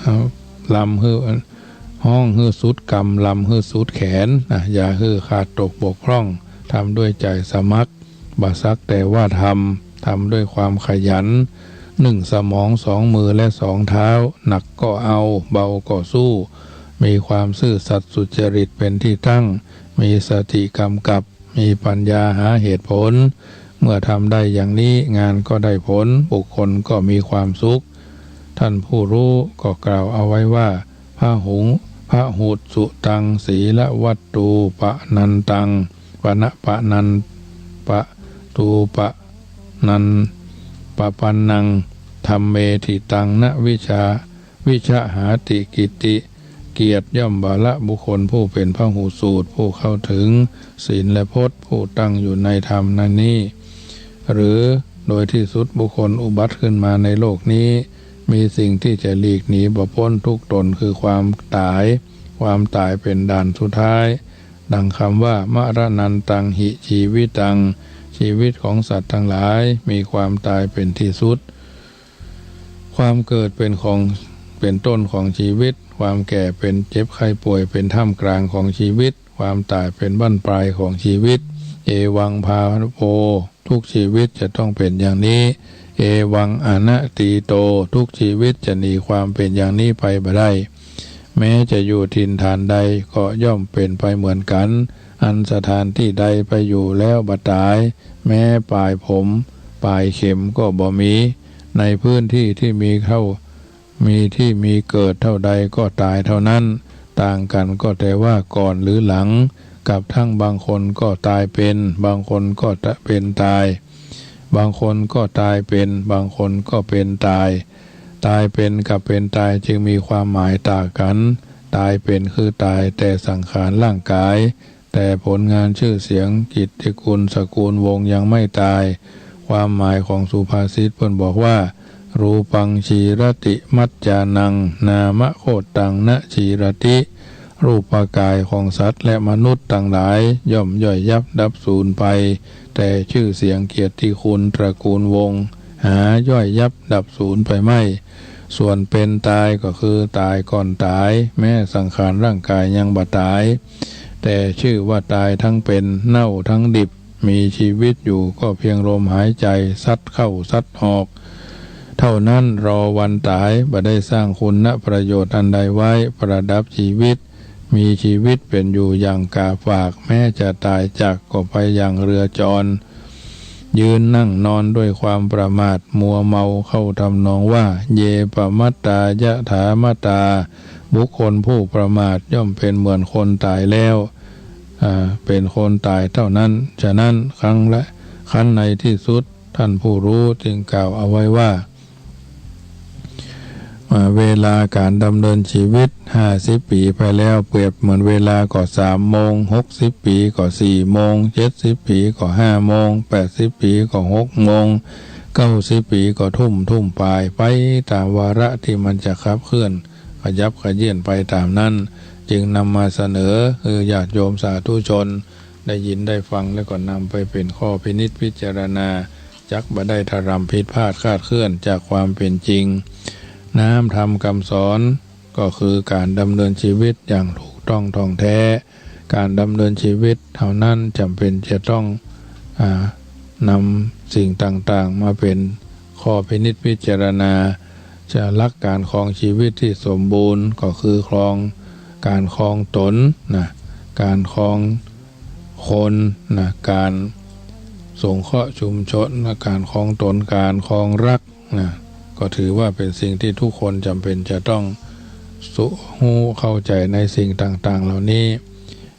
เอาลำหื้อ ฮ้องหื้อสุดกำ ลำหื้อสุดแขน นะ อย่าหื้อขาดตกบกพร่อง ทำด้วยใจสมัคร บ่สักแต่ว่าทำ ทำด้วยความขยัน หนึ่งสมอง สองมือ และสองเท้า หนักก็เอา เบาก็สู้ มีความซื่อสัตย์สุจริตเป็นที่ตั้ง มีสติกำกับ มีปัญญาหาเหตุผล เมื่อทำได้อย่างนี้ งานก็ได้ผล บุคคลก็มีความสุข ท่านผู้รู้ก็กล่าวเอาไว้ว่า พหุง พหุสุตัง ศีลวัตตูปนันตัง ปนะ ปนัน ปะ ตูปะนัน ปะปันนัง ธัมเมทิตัง นะ วิชา วิชหาติกิตติ เกียรติย่อมบ่ละบุคคลผู้เป็นพหุสูตร ผู้เข้าถึงศีลและพจน์ ผู้ตั้งอยู่ในธรรมนั้นนี้ หรือโดยที่สุดบุคคลอุบัติขึ้นมาในโลกนี้ มีสิ่งที่จะหลีกหนีบ่พ้นทุกข์ตน คือความตาย ความตายเป็นด่านสุดท้าย ดังคำว่า มรณันตังหิ จีวิตัง ชีวิตของสัตว์ทั้งหลายมีความตายเป็นที่สุด ความเกิดเป็นของ เป็นต้นของชีวิต ความแก่เป็นเจ็บไข้ป่วยเป็นท่ามกลางของชีวิต ความตายเป็นบั้นปลายของชีวิต เอวังภาโว ทุกชีวิตจะต้องเป็นอย่างนี้ เอวังอนาตีโต ทุกชีวิตจะหนีความเป็นอย่างนี้ไปบ่ได้ แม้จะอยู่ถิ่นฐานใดก็ย่อมเป็นไปเหมือนกัน อันสถานที่ใดไปอยู่แล้วบ่ตาย แม้ปลายผม ปลายเข็มก็บ่มี ในพื้นที่ที่มีเท่า มีที่มีเกิดเท่าใดก็ตายเท่านั้น ต่างกันก็แต่ว่าก่อนหรือหลัง กับทั้งบางคนก็ตายเป็น บางคนก็เป็นตาย บางคนก็ตายเป็น บางคนก็เป็นตาย ตายเป็นกับเป็นตายจึงมีความหมายต่างกัน ตายเป็นคือตายแต่สังขารร่างกาย แต่ผลงานชื่อเสียงกิตติคุณสกุลวงศ์ยังไม่ตาย ความหมายของสุภาษิตเพิ่นบอกว่า รูปังจีรติ มัจจานัง นามโคตัง นะจีรติ รูปกายของสัตว์และมนุษย์ทั้งหลายย่อมย่อยยับดับสูญไป แต่ชื่อเสียงเกียรติคุณตระกูลวงศ์หาย่อยยับดับสูญไปไม่ ส่วนเป็นตายก็คือตายก่อนตาย แม้สังขารร่างกายยังบ่ตาย แต่ชื่อว่าตายทั้งเป็น เน่าทั้งดิบ มีชีวิตอยู่ก็เพียงลมหายใจซัดเข้าซัดออก เท่านั้น รอวันตาย บ่ได้สร้างคุณประโยชน์อันใดไว้ประดับชีวิต มีชีวิตเป็นอยู่อย่างกาฝาก แม้จะตายจากก็ไปอย่างเรือจร ยืนนั่งนอนด้วยความประมาทมัวเมา เข้าทำนองว่า ye pamattā yathā mattā บุคคลผู้ประมาทย่อมเป็นเหมือนคนตายแล้ว อ่า เป็นคนตายเท่านั้น ฉะนั้นครั้งและ ครั้นในที่สุดท่านผู้รู้จึงกล่าวเอาไว้ว่า อ่า เวลาการดำเนินชีวิตห้าสิบปีไปแล้ว เปรียบเหมือนเวลาก็สามโมง หกสิบปีก็สี่โมง เจ็ดสิบปีก็ห้าโมง แปดสิบปีก็หกโมง เก้าสิบปีก็ทุ่ม ทุ่มปลาย ไปตามวาระที่มันจะขับเคลื่อน ขยับเขยื้อนไปตามนั้น จึงนำมาเสนอ คือญาติโยมสาธุชน ได้ยินได้ฟังแล้วก็นำไปเป็นข้อพินิจพิจารณา จักบ่ได้ทะรำผิดพลาดคลาดเคลื่อนจากความเป็นจริง น้ำธรรมคำสอนก็คือการดำเนินชีวิตอย่างถูกต้องท่องแท้ การดำเนินชีวิตเท่านั้นจำเป็นจะต้อง อ่า นำสิ่งต่างๆ มาเป็นข้อพินิจพิจารณา จะหลักการครองชีวิตที่สมบูรณ์ก็คือครอง การครองตนนะ การครองคนนะ การสงเคราะห์ชุมชนนะ การครองตน การครองรักนะ ก็ถือว่าเป็นสิ่งที่ทุกคนจำเป็นจะต้องสุ รู้เข้าใจในสิ่งต่างๆ เหล่านี้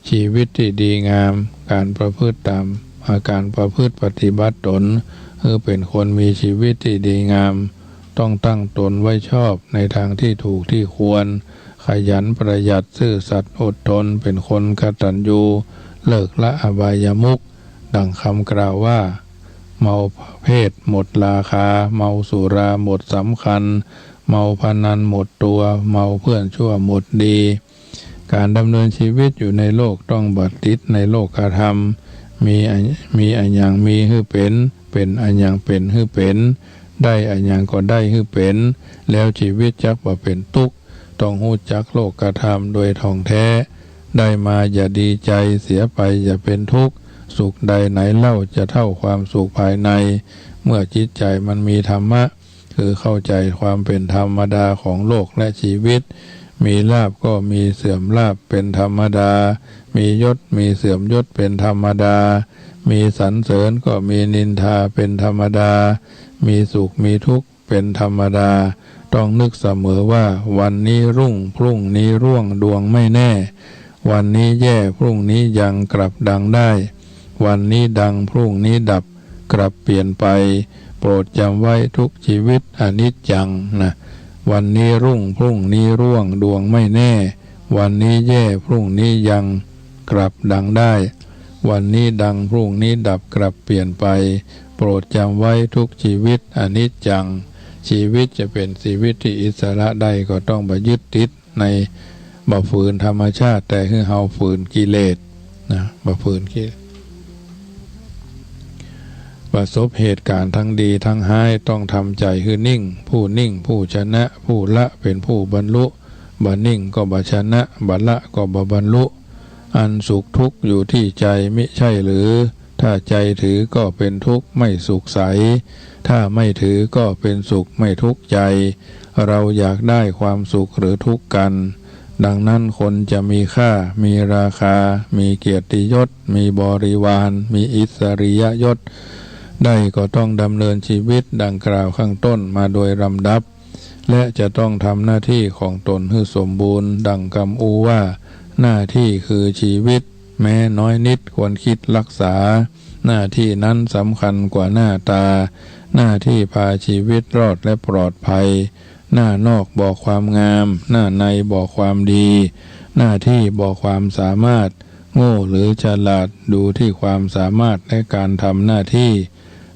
ชีวิตที่ดีงาม การประพฤติตาม อาการประพฤติปฏิบัติตน คือเป็นคนมีชีวิตที่ดีงาม ต้องตั้งตนไว้ชอบในทางที่ถูกที่ควร ขยันประหยัด ซื่อสัตย์อดทน เป็นคนกตัญญู เลิกละอบายมุข ดังคำกล่าวว่า เมาเพศหมดราคา เมาสุราหมดสำคัญ เมาพนันหมดตัว เมาเพื่อนชั่วหมดดี การดำเนินชีวิตอยู่ในโลกต้องบ่ติดในโลกธรรม มีอะ มีอะหยังมีหื้อเป็น เป็นอะหยังเป็นหื้อเป็น ได้อะหยังก็ได้หื้อเป็น แล้วชีวิตจักบ่เป็นทุกข์ ต้องรู้จักโลกธรรมโดยท่องแท้ ได้มาอย่าดีใจ เสียไปอย่าเป็นทุกข์ สุขใดไหนเล่าจะเท่าความสุขภายใน เมื่อจิตใจมันมีธรรมะ คือเข้าใจความเป็นธรรมดาของโลกและชีวิต มีลาภก็มีเสื่อมลาภเป็นธรรมดา มียศมีเสื่อมยศเป็นธรรมดา มีสรรเสริญก็มีนินทาเป็นธรรมดา มีสุขมีทุกข์เป็นธรรมดา ต้องนึกเสมอว่าวันนี้รุ่งพรุ่งนี้ร่วงดวงไม่แน่ วันนี้แย่พรุ่งนี้ยังกลับดังได้ วันนี้ดังพรุ่งนี้ดับกลับเปลี่ยนไป โปรดจำไว้ทุกชีวิตอนิจจังนะ วันนี้รุ่งพรุ่งนี้ร่วงดวงไม่แน่ วันนี้แย่พรุ่งนี้ยังกลับดังได้ วันนี้ดังพรุ่งนี้ดับกลับเปลี่ยนไป โปรดจำไว้ทุกชีวิตอนิจจัง ชีวิตจะเป็นชีวิตที่อิสระได้ก็ต้องบ่ยึดติดใน บ่ฝืนธรรมชาติ แต่หื้อเฮาฝืนกิเลสนะ บ่ฝืนกิเลส ประสบเหตุการณ์ทั้งดีทั้งร้าย ต้องทำใจหื้อนิ่ง ผู้นิ่งผู้ชนะ ผู้ละเป็นผู้บรรลุ บ่นิ่งก็บ่ชนะ บ่ละก็บ่บรรลุ อันสุขทุกข์อยู่ที่ใจมิใช่หรือ ถ้าใจถือก็เป็นทุกข์ไม่สุขใส ถ้าไม่ถือก็เป็นสุขไม่ทุกข์ใจ เราอยากได้ความสุขหรือทุกข์กัน ดังนั้นคนจะมีค่า มีราคา มีเกียรติยศ มีบริวาร มีอิสริยยศ ได้ก็ต้องดำเนินชีวิตดังกล่าวข้างต้นมาโดยลำดับ และจะต้องทำหน้าที่ของตนให้สมบูรณ์ ดังกำอู้ว่า หน้าที่คือชีวิต แม้น้อยนิดควรคิดรักษา หน้าที่นั้นสำคัญกว่าหน้าตา หน้าที่พาชีวิตรอดและปลอดภัย หน้านอกบอกความงาม หน้าในบอกความดี หน้าที่บอกความสามารถ โง่หรือฉลาดดูที่ความสามารถและการทำหน้าที่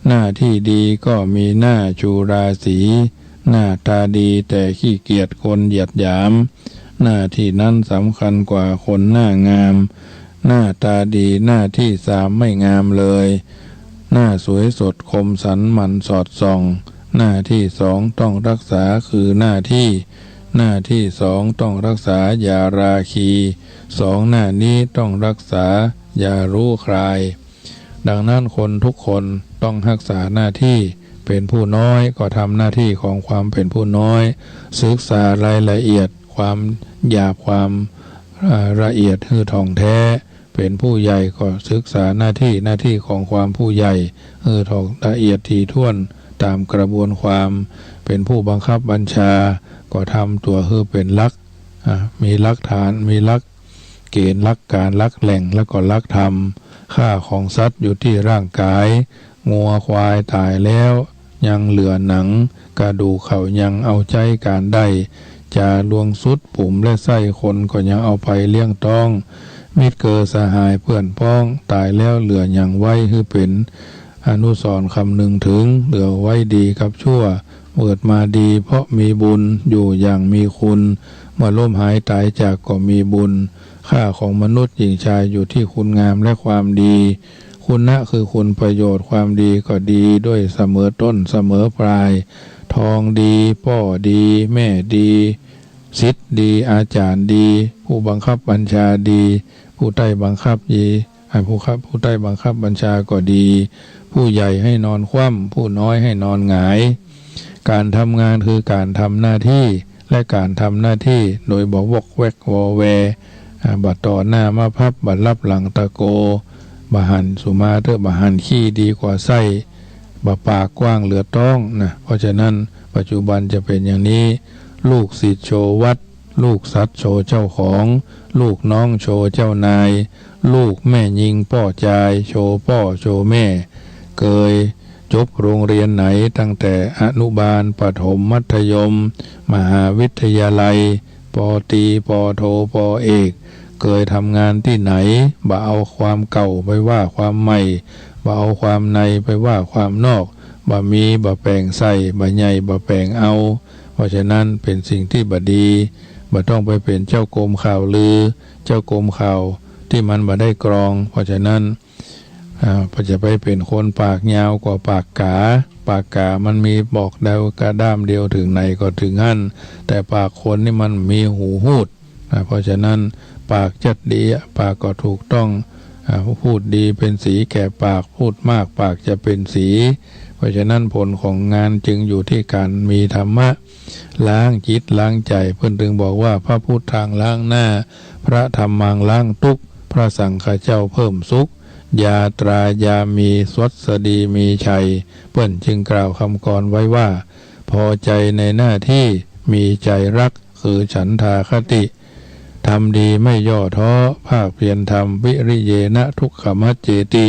หน้าที่ดีก็มีหน้าชูราศี หน้าตาดีแต่ขี้เกียจคนเหยียดหยาม หน้าที่นั้นสำคัญกว่าคนหน้างาม หน้าตาดีหน้าที่สามไม่งามเลย หน้าสวยสดคมสันหมั่นสอดส่อง หน้าที่สองต้องรักษาคือหน้าที่ หน้าที่สองต้องรักษาอย่าราคี สองหน้านี้ต้องรักษาอย่ารู้คลาย ดังนั้นคนทุกคนต้องรักษาหน้าที่ เป็นผู้น้อยก็ทำหน้าที่ของความเป็นผู้น้อย ศึกษารายละเอียดความหยาบความ อ่า ละเอียดหื้อถ่องแท้ เป็นผู้ใหญ่ก็ศึกษาหน้าที่ หน้าที่ของความผู้ใหญ่หื้อถ่องละเอียดถี่ถ้วนตามกระบวนความ เป็นผู้บังคับบัญชา ก็ทำตั๋วหื้อเป็นหลัก อ่า มีหลักฐาน มีหลักเกณฑ์ หลักการ หลักแหล่ง แล้วก็หลักธรรม ฆ่าของสัตว์อยู่ที่ร่างกาย งัวควายตายแล้วยังเหลือหนัง กระดูกเขายังเอาใจ๊ก๋านได้ จ๋าลวงสุด ผมและไส้คนก็ยังเอาไปเลี้ยงต๊อง มิตรเกอสหายเปื้อนป๊อง ตายแล้วเหลือหยังไว้หื้อเป็นอนุสรณ์คำนึงถึง เหลือไว้ดีกับชั่ว เกิดมาดีเพราะมีบุญ อยู่อย่างมีคุณ เมื่อล้มหายตายจากก็มีบุญ ค่าของมนุษย์หญิงชายอยู่ที่คุณงามและความดี คุณะคือคุณประโยชน์ ความดีก็ดีด้วยเสมอต้นเสมอปลาย ทองดี ป้อดี แม่ดี ศิษย์ดี อาจารย์ดี ผู้บังคับบัญชาดี ผู้ใต้บังคับดี อ่า ผู้ครับ ผู้ใต้บังคับบัญชาก็ดี ผู้ใหญ่ให้นอนคว่ำ ผู้น้อยให้นอนหงาย การทำงานคือการทำหน้าที่ และการทำหน้าที่โดยบ่วอกแวกวอแว อ่า บ่ต่อหน้ามาพับ บ่ลับหลังตะโก บ่หันสุมาเถอะ บ่หันขี้ดีกว่าไส้ บ่ปากกว้างเหลือต๊องนะ เพราะฉะนั้นปัจจุบันจะเป็นอย่างนี้ ลูกศิษย์โชวัตร ลูกสัตว์โชเจ้าของ ลูกน้องโชเจ้านาย ลูกแม่ญิงป้อจาย โชป้อโชแม่ เกยจบโรงเรียนไหน ตั้งแต่อนุบาล ประถม มัธยม มหาวิทยาลัย ป.ตรี ป.โท ป.เอก เกยทำงานที่ไหน บ่เอาความเก่าไปว่าความใหม่ บ่เอาความในไปว่าความนอก บ่มีบ่แปลงใส่ บ่ใหญ่บ่แปลงเอา เพราะฉะนั้นเป็นสิ่งที่บ่ดี บ่ต้องไปเป็นเจ้ากรมข่าวลือ เจ้ากรมข่าวที่มันบ่ได้กรอง เพราะฉะนั้น อ่า จะไปเป็นคนปากยาวกว่าปากก๋า ปากก๋ามันมีบอกเดียวกระด้ามเดียว ถึงไหนก็ถึงหั้น แต่ปากคนนี่มันมีหูฮูด อ่า เพราะฉะนั้นปากจักดีอะ ปากก็ถูกต้อง อ่า พูดดีเป็นสีแก่ปาก พูดมากปากจะเป็นสี เพราะฉะนั้นผลของงานจึงอยู่ที่การมีธรรมะ ล้างจิตล้างใจ เพิ่นจึงบอกว่า พระพุทธังล้างหน้า พระธัมมังล้างตุ๊กข์ พระสังฆเจ้าเพิ่มสุข ญาตรายามีสวัสดีมีชัย เพิ่นจึงกล่าวคำกลอนไว้ว่า พอใจในหน้าที่ มีใจรัก คือฉันทาคติ ทำดีไม่ย่อท้อ ภาคเพียรทำ วิริเยนะทุกขมัจเจติ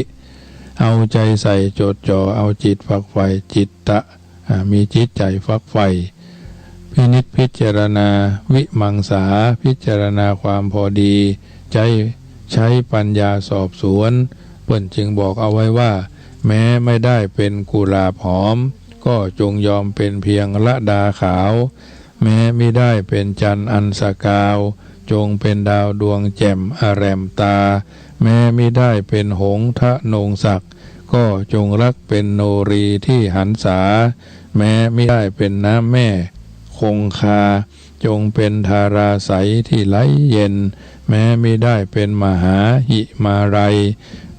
เอาใจใส่จดจ่อ เอาจิตฝักใฝ่ จิตตะ อ่า มีจิตใจฝักใฝ่ พินิจพิจารณา วิมังสา พิจารณาความพอดี ใช้ ใช้ปัญญาสอบสวน เปิ้นจึงบอกเอาไว้ว่า แม้ไม่ได้เป็นกุหลาบหอม ก็จงยอมเป็นเพียงระดาขาว แม้มิได้เป็นจันทร์อันสกาว จงเป็นดาวดวงแจ่มอแหลมตา แม้มิได้เป็นหงส์ทะนงศักดิ์ ก็จงรักเป็นโนรีที่หันษา แม้มิได้เป็นน้ำแม่คงคา จงเป็นธาราใสที่ไหลเย็น แม้มิได้เป็นมหาหิมาลัย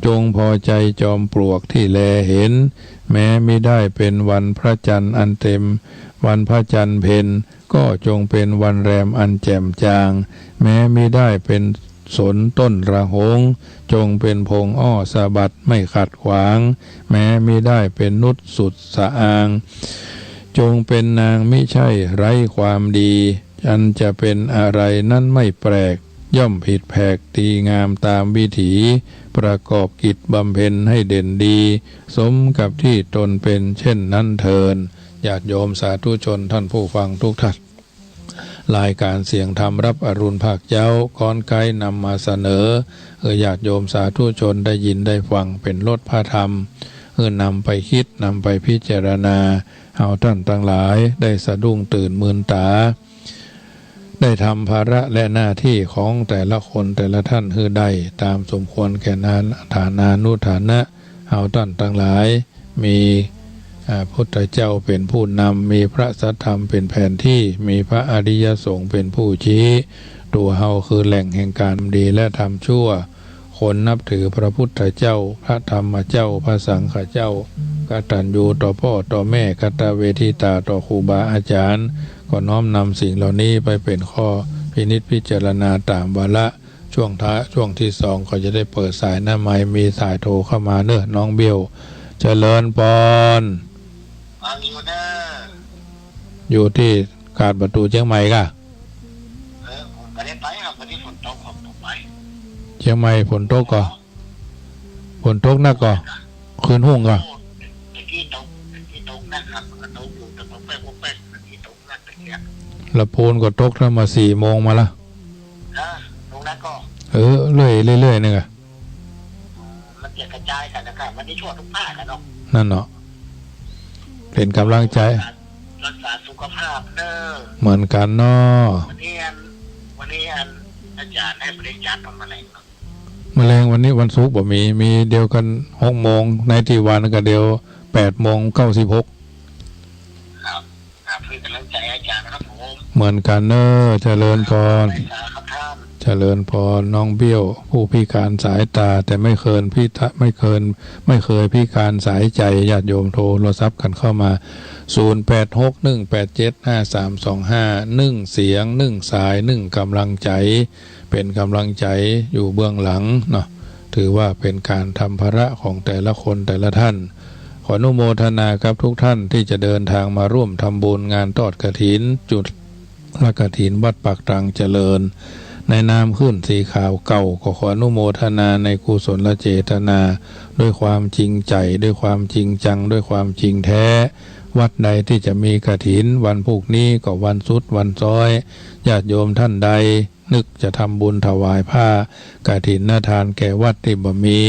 จงพอใจจอมปลวกที่แลเห็น แม้มิได้เป็นวันพระจันทร์อันเต็ม วันพระจันทร์เพ็ญ ก็จงเป็นวันแรมอันแจ่มจาง แม้มิได้เป็นสนต้นระหง จงเป็นพงอ้อสะบัดไม่ขัดขวาง แม้มิได้เป็นนุชสุดสะอาง จงเป็นนางมิใช่ไร้ความดี อันจะเป็นอะไรนั้นไม่แปลก ย่อมผิดแผกดีงามตามวิถี ประกอบกิจบำเพ็ญให้เด่นดี สมกับที่ตนเป็นเช่นนั้นเทอญ ญาติโยมสาธุชนท่านผู้ฟังทุกท่าน รายการเสียงธรรมรับอรุณภาคเจ๊า ก้อนไกลนำมาเสนอ เออ ญาติโยมสาธุชนได้ยินได้ฟังเป็นรสพระธรรม เออ นำไปคิด นำไปพิจารณา เฮาต้านตังหลายได้สะดุ้งตื่นมืนต๋า ได้ทำภาระและหน้าที่ของแต่ละคนแต่ละท่านหื้อได้ต๋ามสมควรแก่ฐานานุฐานะ เฮาต้านตังหลาย มี อ่า พุทธเจ้าเป็นผู้นำ มีพระสัทธรรมเป็นแผนที่ มีพระอริยสงฆ์เป็นผู้ชี้ ตั๋วเฮาคือแหล่งแห่งการทำดีและทำชั่ว คนนับถือพระพุทธเจ้า พระธรรมเจ้า พระสังฆเจ้า กตัญญูต่อพ่อต่อแม่ กตเวทิตาต่อครูบาอาจารย์ ก็น้อมนำสิ่งเหล่านี้ไปเป็นข้อพินิจพิจารณาต๋ามวาระ ช่วงท้าย ช่วงที่สองก็จะได้เปิดสายหน้าไมค์ มีสายโทรเข้ามาเนอะ น้องเบี้ยว เจริญพร ฟังอยู่เนอะ อยู่ที่กาดประตูเชียงใหม่ก่ะ เออ ผมไม่ได้ไปครับ วันนี้ฝนตก ผมตกไป เชียงใหม่ฝนตกก่อ ฝนตกหนักก่อ คืนฮุ่งก่อ ตะกี้ตก ตะกี้ตกหนักครับ มันก็ตกอยู่ แต่ตกแป๊กๆ ตะกี้ตกหนักตะกี้ ละพูนก็ตกตั้งมาสี่โมงมาละ นะ ตกหนักก่อ เออ เรื่อยๆ เรื่อยๆ นึงอะ มันจะกระจายกันนะครับ วันนี้ทั่วทุกภาคอะเนาะ นั่นเนาะ เป็นกำลังใจ รักษาสุขภาพเนอะ เหมือนกันเนาะ วันนี้อัน วันนี้อัน อาจารย์ให้บริจาคของแมลงเนาะ แมลงวันนี้วันศุกร์บ่มี มีเดียวกันหกโมง ในที่วันก็เดียวแปดโมงเก้าสิบหก ครับ ครับ เป็นกำลังใจให้อาจารย์นะครับผม เหมือนกันเนอะ เจริญพร ไปสาครับท่าน เจริญพร น้องเบี้ยว ผู้พิการสายตา แต่ไม่เคยพิทะ ไม่เคย ไม่เคยพิการสายใจ ญาติโยมโทรศัพท์กันเข้ามา ศูนย์แปดหกหนึ่งแปดเจ็ดห้าสามสองห้า หนึ่งเสียง หนึ่งสาย หนึ่งกำลังใจ เป็นกำลังใจอยู่เบื้องหลังเนาะ ถือว่าเป็นการทำภาระของแต่ละคนแต่ละท่าน ขออนุโมทนากับทุกท่านที่จะเดินทางมาร่วมทำบุญงานทอดกฐิน จุลกฐินวัดปากตรังเจริญ ในนามคลื่นสีขาวเก่า ก็ขออนุโมทนาในกุศลเจตนา ด้วยความจริงใจ ด้วยความจริงจัง ด้วยความจริงแท้ วัดใดที่จะมีกฐิน วันพรุ่งนี้ก็วันสุดวันซ้อย ญาติโยมท่านใด นึกจะทำบุญถวายผ้ากฐินทานแก่วัดที่บ่มี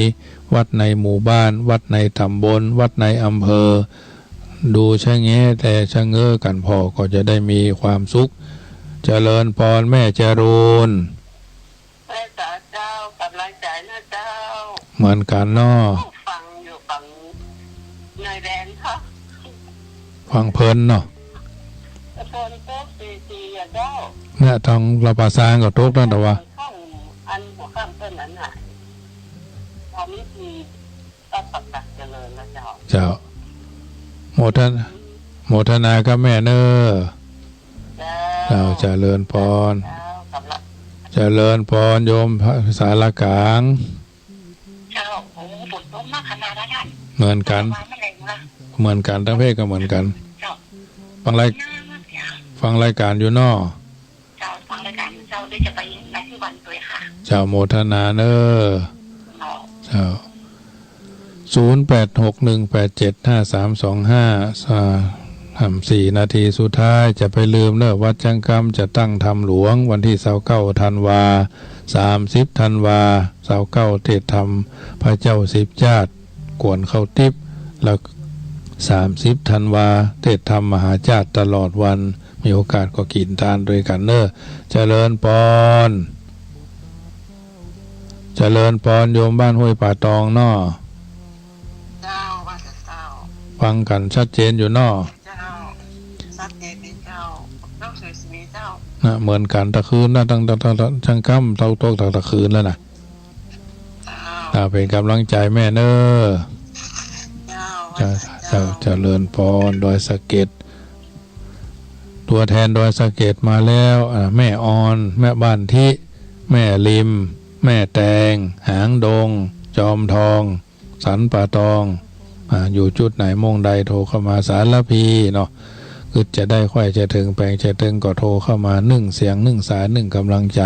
วัดในหมู่บ้าน วัดในตำบล วัดในอำเภอ ดูชะแงแต่ชะเง้อกันพอก็จะได้มีความสุข เจริญพรแม่จรูน แม่สาเจ้า กำลังใจนะเจ้า เหมือนกันเนาะ ฟังอยู่ฝั่งในแดนค่ะ ฟังเพลินเนาะ ฝนตกตีๆ อ่ะเจ้า เนี่ย ทางลำปางก็ตกตั้งแต่ว่า ข้างอันหัวข้ามต้นนั้นน่ะ ตอนนี้ทีก็ปักหลักเจริญแล้วเจ้า เจ้า โมทนา โมทนากับแม่เนอะ เจ้า เจ้า เจริญพร เจ้า กำลัง เจริญพร โยมสารกลาง เจ้า โอ้ ฝนตกมากขนาดนั้นน่ะ เหมือนกัน ว่ามันแรงนะ เหมือนกัน ทั้งเพศก็เหมือนกัน เจ้า ฟังราย ฟังรายการอยู่เนาะ เจ้า ฟังรายการเจ้า เดี๋ยวจะไปในที่วันด้วยค่ะ เจ้า โมทนาเนอะ เจ้า เจ้า ศูนย์แปดหกหนึ่งแปดเจ็ดห้าสามสองห้า สาม สี่นาทีสุดท้าย จะไปลืมเนอะ วัดจังกำจะตั้งธรรมหลวง วันที่ซาวเก้าธันวา สามสิบธันวา ซาวเก้าเทศน์ธรรมพระเจ้าสิบจาติ กวนข้าวติ๊บ แล้ว สามสิบธันวา เทศน์ธรรมมหาจาติตลอดวัน มีโอกาสก็กินทานด้วยกันเนอะ เจริญพร เจริญพร โยมบ้านห้วยป่าตองเนาะ เจ้า ว่าแต่เจ้า ฟังกันชัดเจนอยู่เนาะ เจ้า ชัดเจนดีเจ้า หนังสือสีเจ้า นะ เหมือนกันตะคืนนะ ตั้ง ตั้ง ตั้ง ตั้ง จังกำเท่าตกตะคืนแล้วนะ เจ้า อ่า เป็นกำลังใจแม่เนอะ เจ้า เจ้า ว่าแต่เจ้า เจ้า เจริญพร ดอยสะเก็ด ตัวแทนดอยสะเก็ดมาแล้ว อ่า แม่ออน แม่บ้านทิ แม่ริม แม่แตง หางดง จอมทอง สันป่าตอง อ่า อยู่จุดไหนหม่องใดโทรเข้ามา สารภีเนาะ คือจะได้ค่อยจะถึง แปลงจะถึงก็โทรเข้ามา หนึ่งเสียง หนึ่งสาย หนึ่งกำลังใจ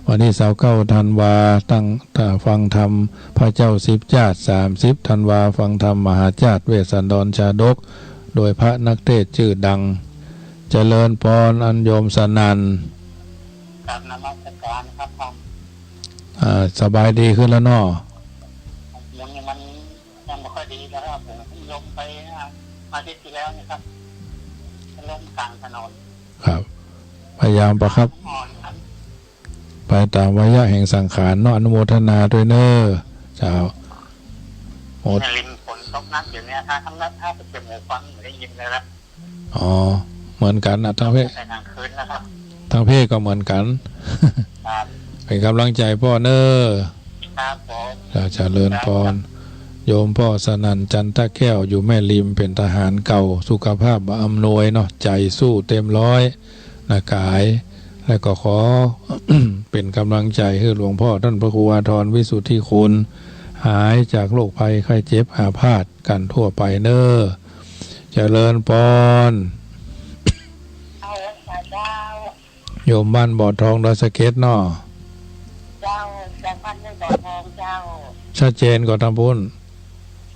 วันที่ซาวเก้าธันวา ตั้ง อ่า ฟังธรรมพระเจ้าสิบจาติ สามสิบธันวา ฟังธรรมมหาจาติเวสสันดรชาดก โดยพระนักเทศน์ชื่อดัง เจริญพร อันโยมสนั่น กราบนมัสการครับท่าน อ่า สบายดีขึ้นแล้วเนาะ ยัง มันยังไม่ค่อยดีแล้วครับ ผมเพิ่งล้มไป อ่า อาทิตย์ที่แล้วนี่ครับ ล้มกลางถนน ครับ พยายามประคับ อ่อนครับ ไปตามวาระแห่งสังขารเนาะ อนุโมทนาด้วยเนอะ เจ้า โมท- ริมฝนตกหนักอยู่เนี่ย ถ้า ถ้า ถ้าไปเก็บหูฟัง ได้ยินเลยครับ อ๋อ เหมือนกันนะ ทั้งเพศ แต่กลางคืนนะครับ ทั้งเพศก็เหมือนกัน ครับ เป็นกำลังใจพ่อเนอะ ครับผม เจ้า เจริญพร ครับ โยมพ่อสนั่น จันทแก้ว อยู่แม่ริม เป็นทหารเก่า สุขภาพบ่อำนวยเนาะ ใจสู้เต็มร้อยนะกาย แล้วก็ขอ เป็นกำลังใจให้หลวงพ่อท่านพระครูอาทรวิสุทธิคุณ หายจากโรคภัยไข้เจ็บอาพาธกันทั่วไปเน้อ เจริญปอน เจ้า เจ้า โยมบ้านบ่อทองดอยสะเก็ดเนาะ เจ้า จากบ้านห้วยบ่อทองเจ้า ชัดเจนกว่าทางพุ้น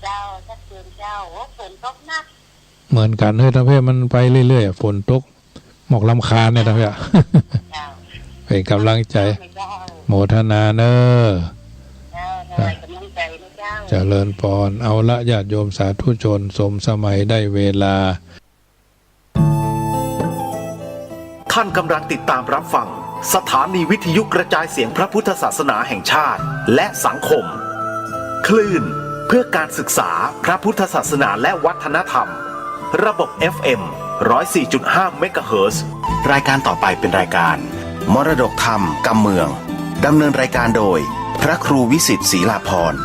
เจ้า ชัดเจนเจ้า โอ้ ฝนตกหนัก เหมือนกัน เฮ้ย ทางเพศมันไปเรื่อยๆ ฝนตก หมอกลำคาญเนี่ย ทางเพศ เจ้า เป็นกำลังใจ เจ้า โมทนาเน้อ เจ้า ถวายกำลังใจนะเจ้า เจริญปอน เอาละ ญาติโยมสาธุชน สมสมัยได้เวลา ท่านกำลังติดตามรับฟัง สถานีวิทยุกระจายเสียงพระพุทธศาสนาแห่งชาติ และสังคม คลื่นเพื่อการศึกษาพระพุทธศาสนาและวัฒนธรรม ระบบ เอฟเอ็ม ร้อยสี่จุดห้า เมกะเฮิรตซ์ รายการต่อไปเป็นรายการ มรดกธรรมกำเมือง ดำเนินรายการโดย พระครูวิสิทธิ์ ศรีลาภรณ์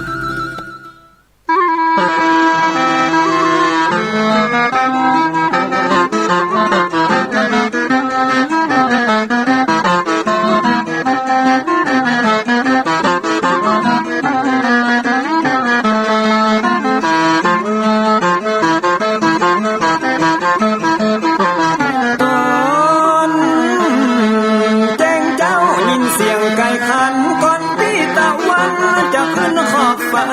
ตอนแจ้งเจ้ายินเสียงไก่ขัน ก่อนที่ตะวันจะขึ้นขอบฟ้า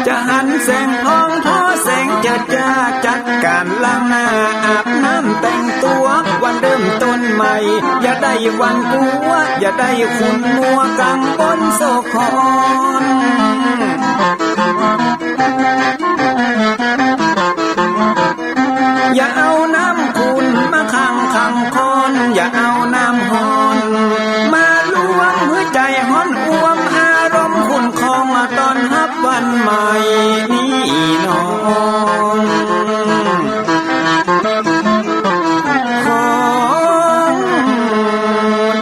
จะหันแสงทองทอแสงเจิดจ้า จัดการล้างหน้าอาบน้ำแต่งตัว วันเริ่มต้นใหม่ อย่าได้หวั่นกลัว อย่าได้ขุ่นมัวกังวลโศกคร อย่าเอาน้ำขุ่นมาขังขังคอน อย่าเอาน้ำฮ้อนมาลวง หื้อใจฮ้อนอ่วม อารมณ์ขุ่นคองมาต้อนรับวันใหม่นี้นอ ขอ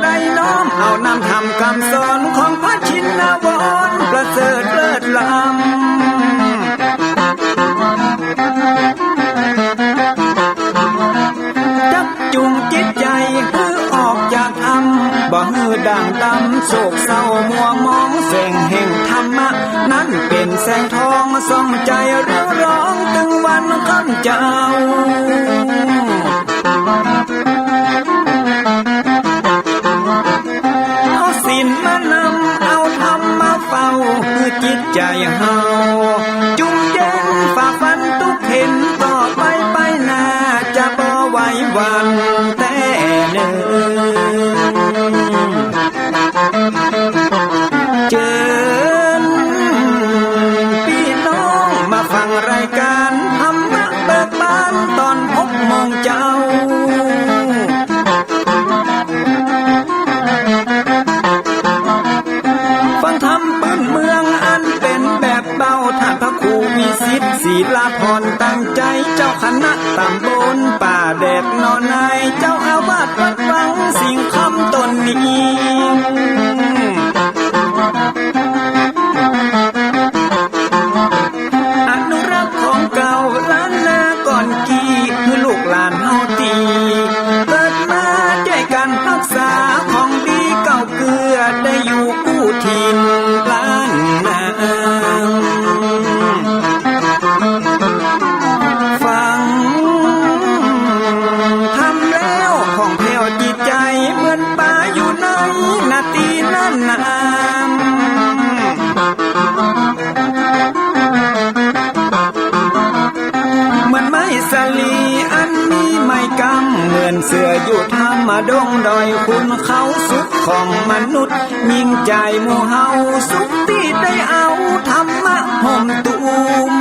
ได้น้อมเอานำธรรมคำสอนของพระชินวร ประเสริฐเลิศล้ำ จักจูงจิตใจหื้อออกจากถ้ำ บ่หื้อด่างดำโศกเศร้ามัวหมอง แสงแห่งธรรมะนั้นเป็นแสงทองส่องใจเรืองรอง ตึงวันค่ำเจ้า เอาศีลมานำ เอาธรรมมาเฝ้า คือจิตใจเฮา จุ่มเย็นฝ่าฟันทุกข์เข็ญ ต่อไปไปหน้า จะบ่ไหวหวั่นแต่เนิ่น เจิญพี่น้องมาฟังรายการธรรมะเบิกบานตอนหกโมงเจ๊า ฟังธรรมพื้นเมืองอันเป็นแบบเบา ท่านพระครูวิสิทธิ์ ศรีลาภรณ์ ตั้งใจเจ้าคณะตำบลป่าแดดหนองนาย เจ้าอาวาสวัดวังสิงห์คำตนนี้ อนุรักษ์ของเก่าล้านนาก่อนกี้ คือลูกหลานเฮาตี้ เกิดมาด้วยกันรักษาของดีเก่าเกื้อ ได้อยู่กู้ถิ่นล้านนา ฟังธรรมแล้วผ่องแผ้วจิตใจ เหมือนปลาอยู่ในนาตี้น้ำ เหมือนไม้สาลีอันมีไม้กำ เหมือนเสืออยู่ถ้ำดงดอยขุนเขา สุขของมนุษย์ยิ่งใจหมู่เฮา สุขที่ได้เอาธรรมะห่มตุ้ม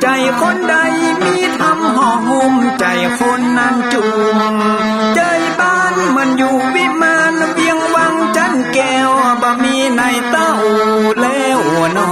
ใจคนใดมีธรรมห่อหุ้ม ใจคนนั้นจุ่ม ใจบ้านเหมือนอยู่วิมาน เวียงวังจันแก้ว บ่มีในเต้าแล้วหนอ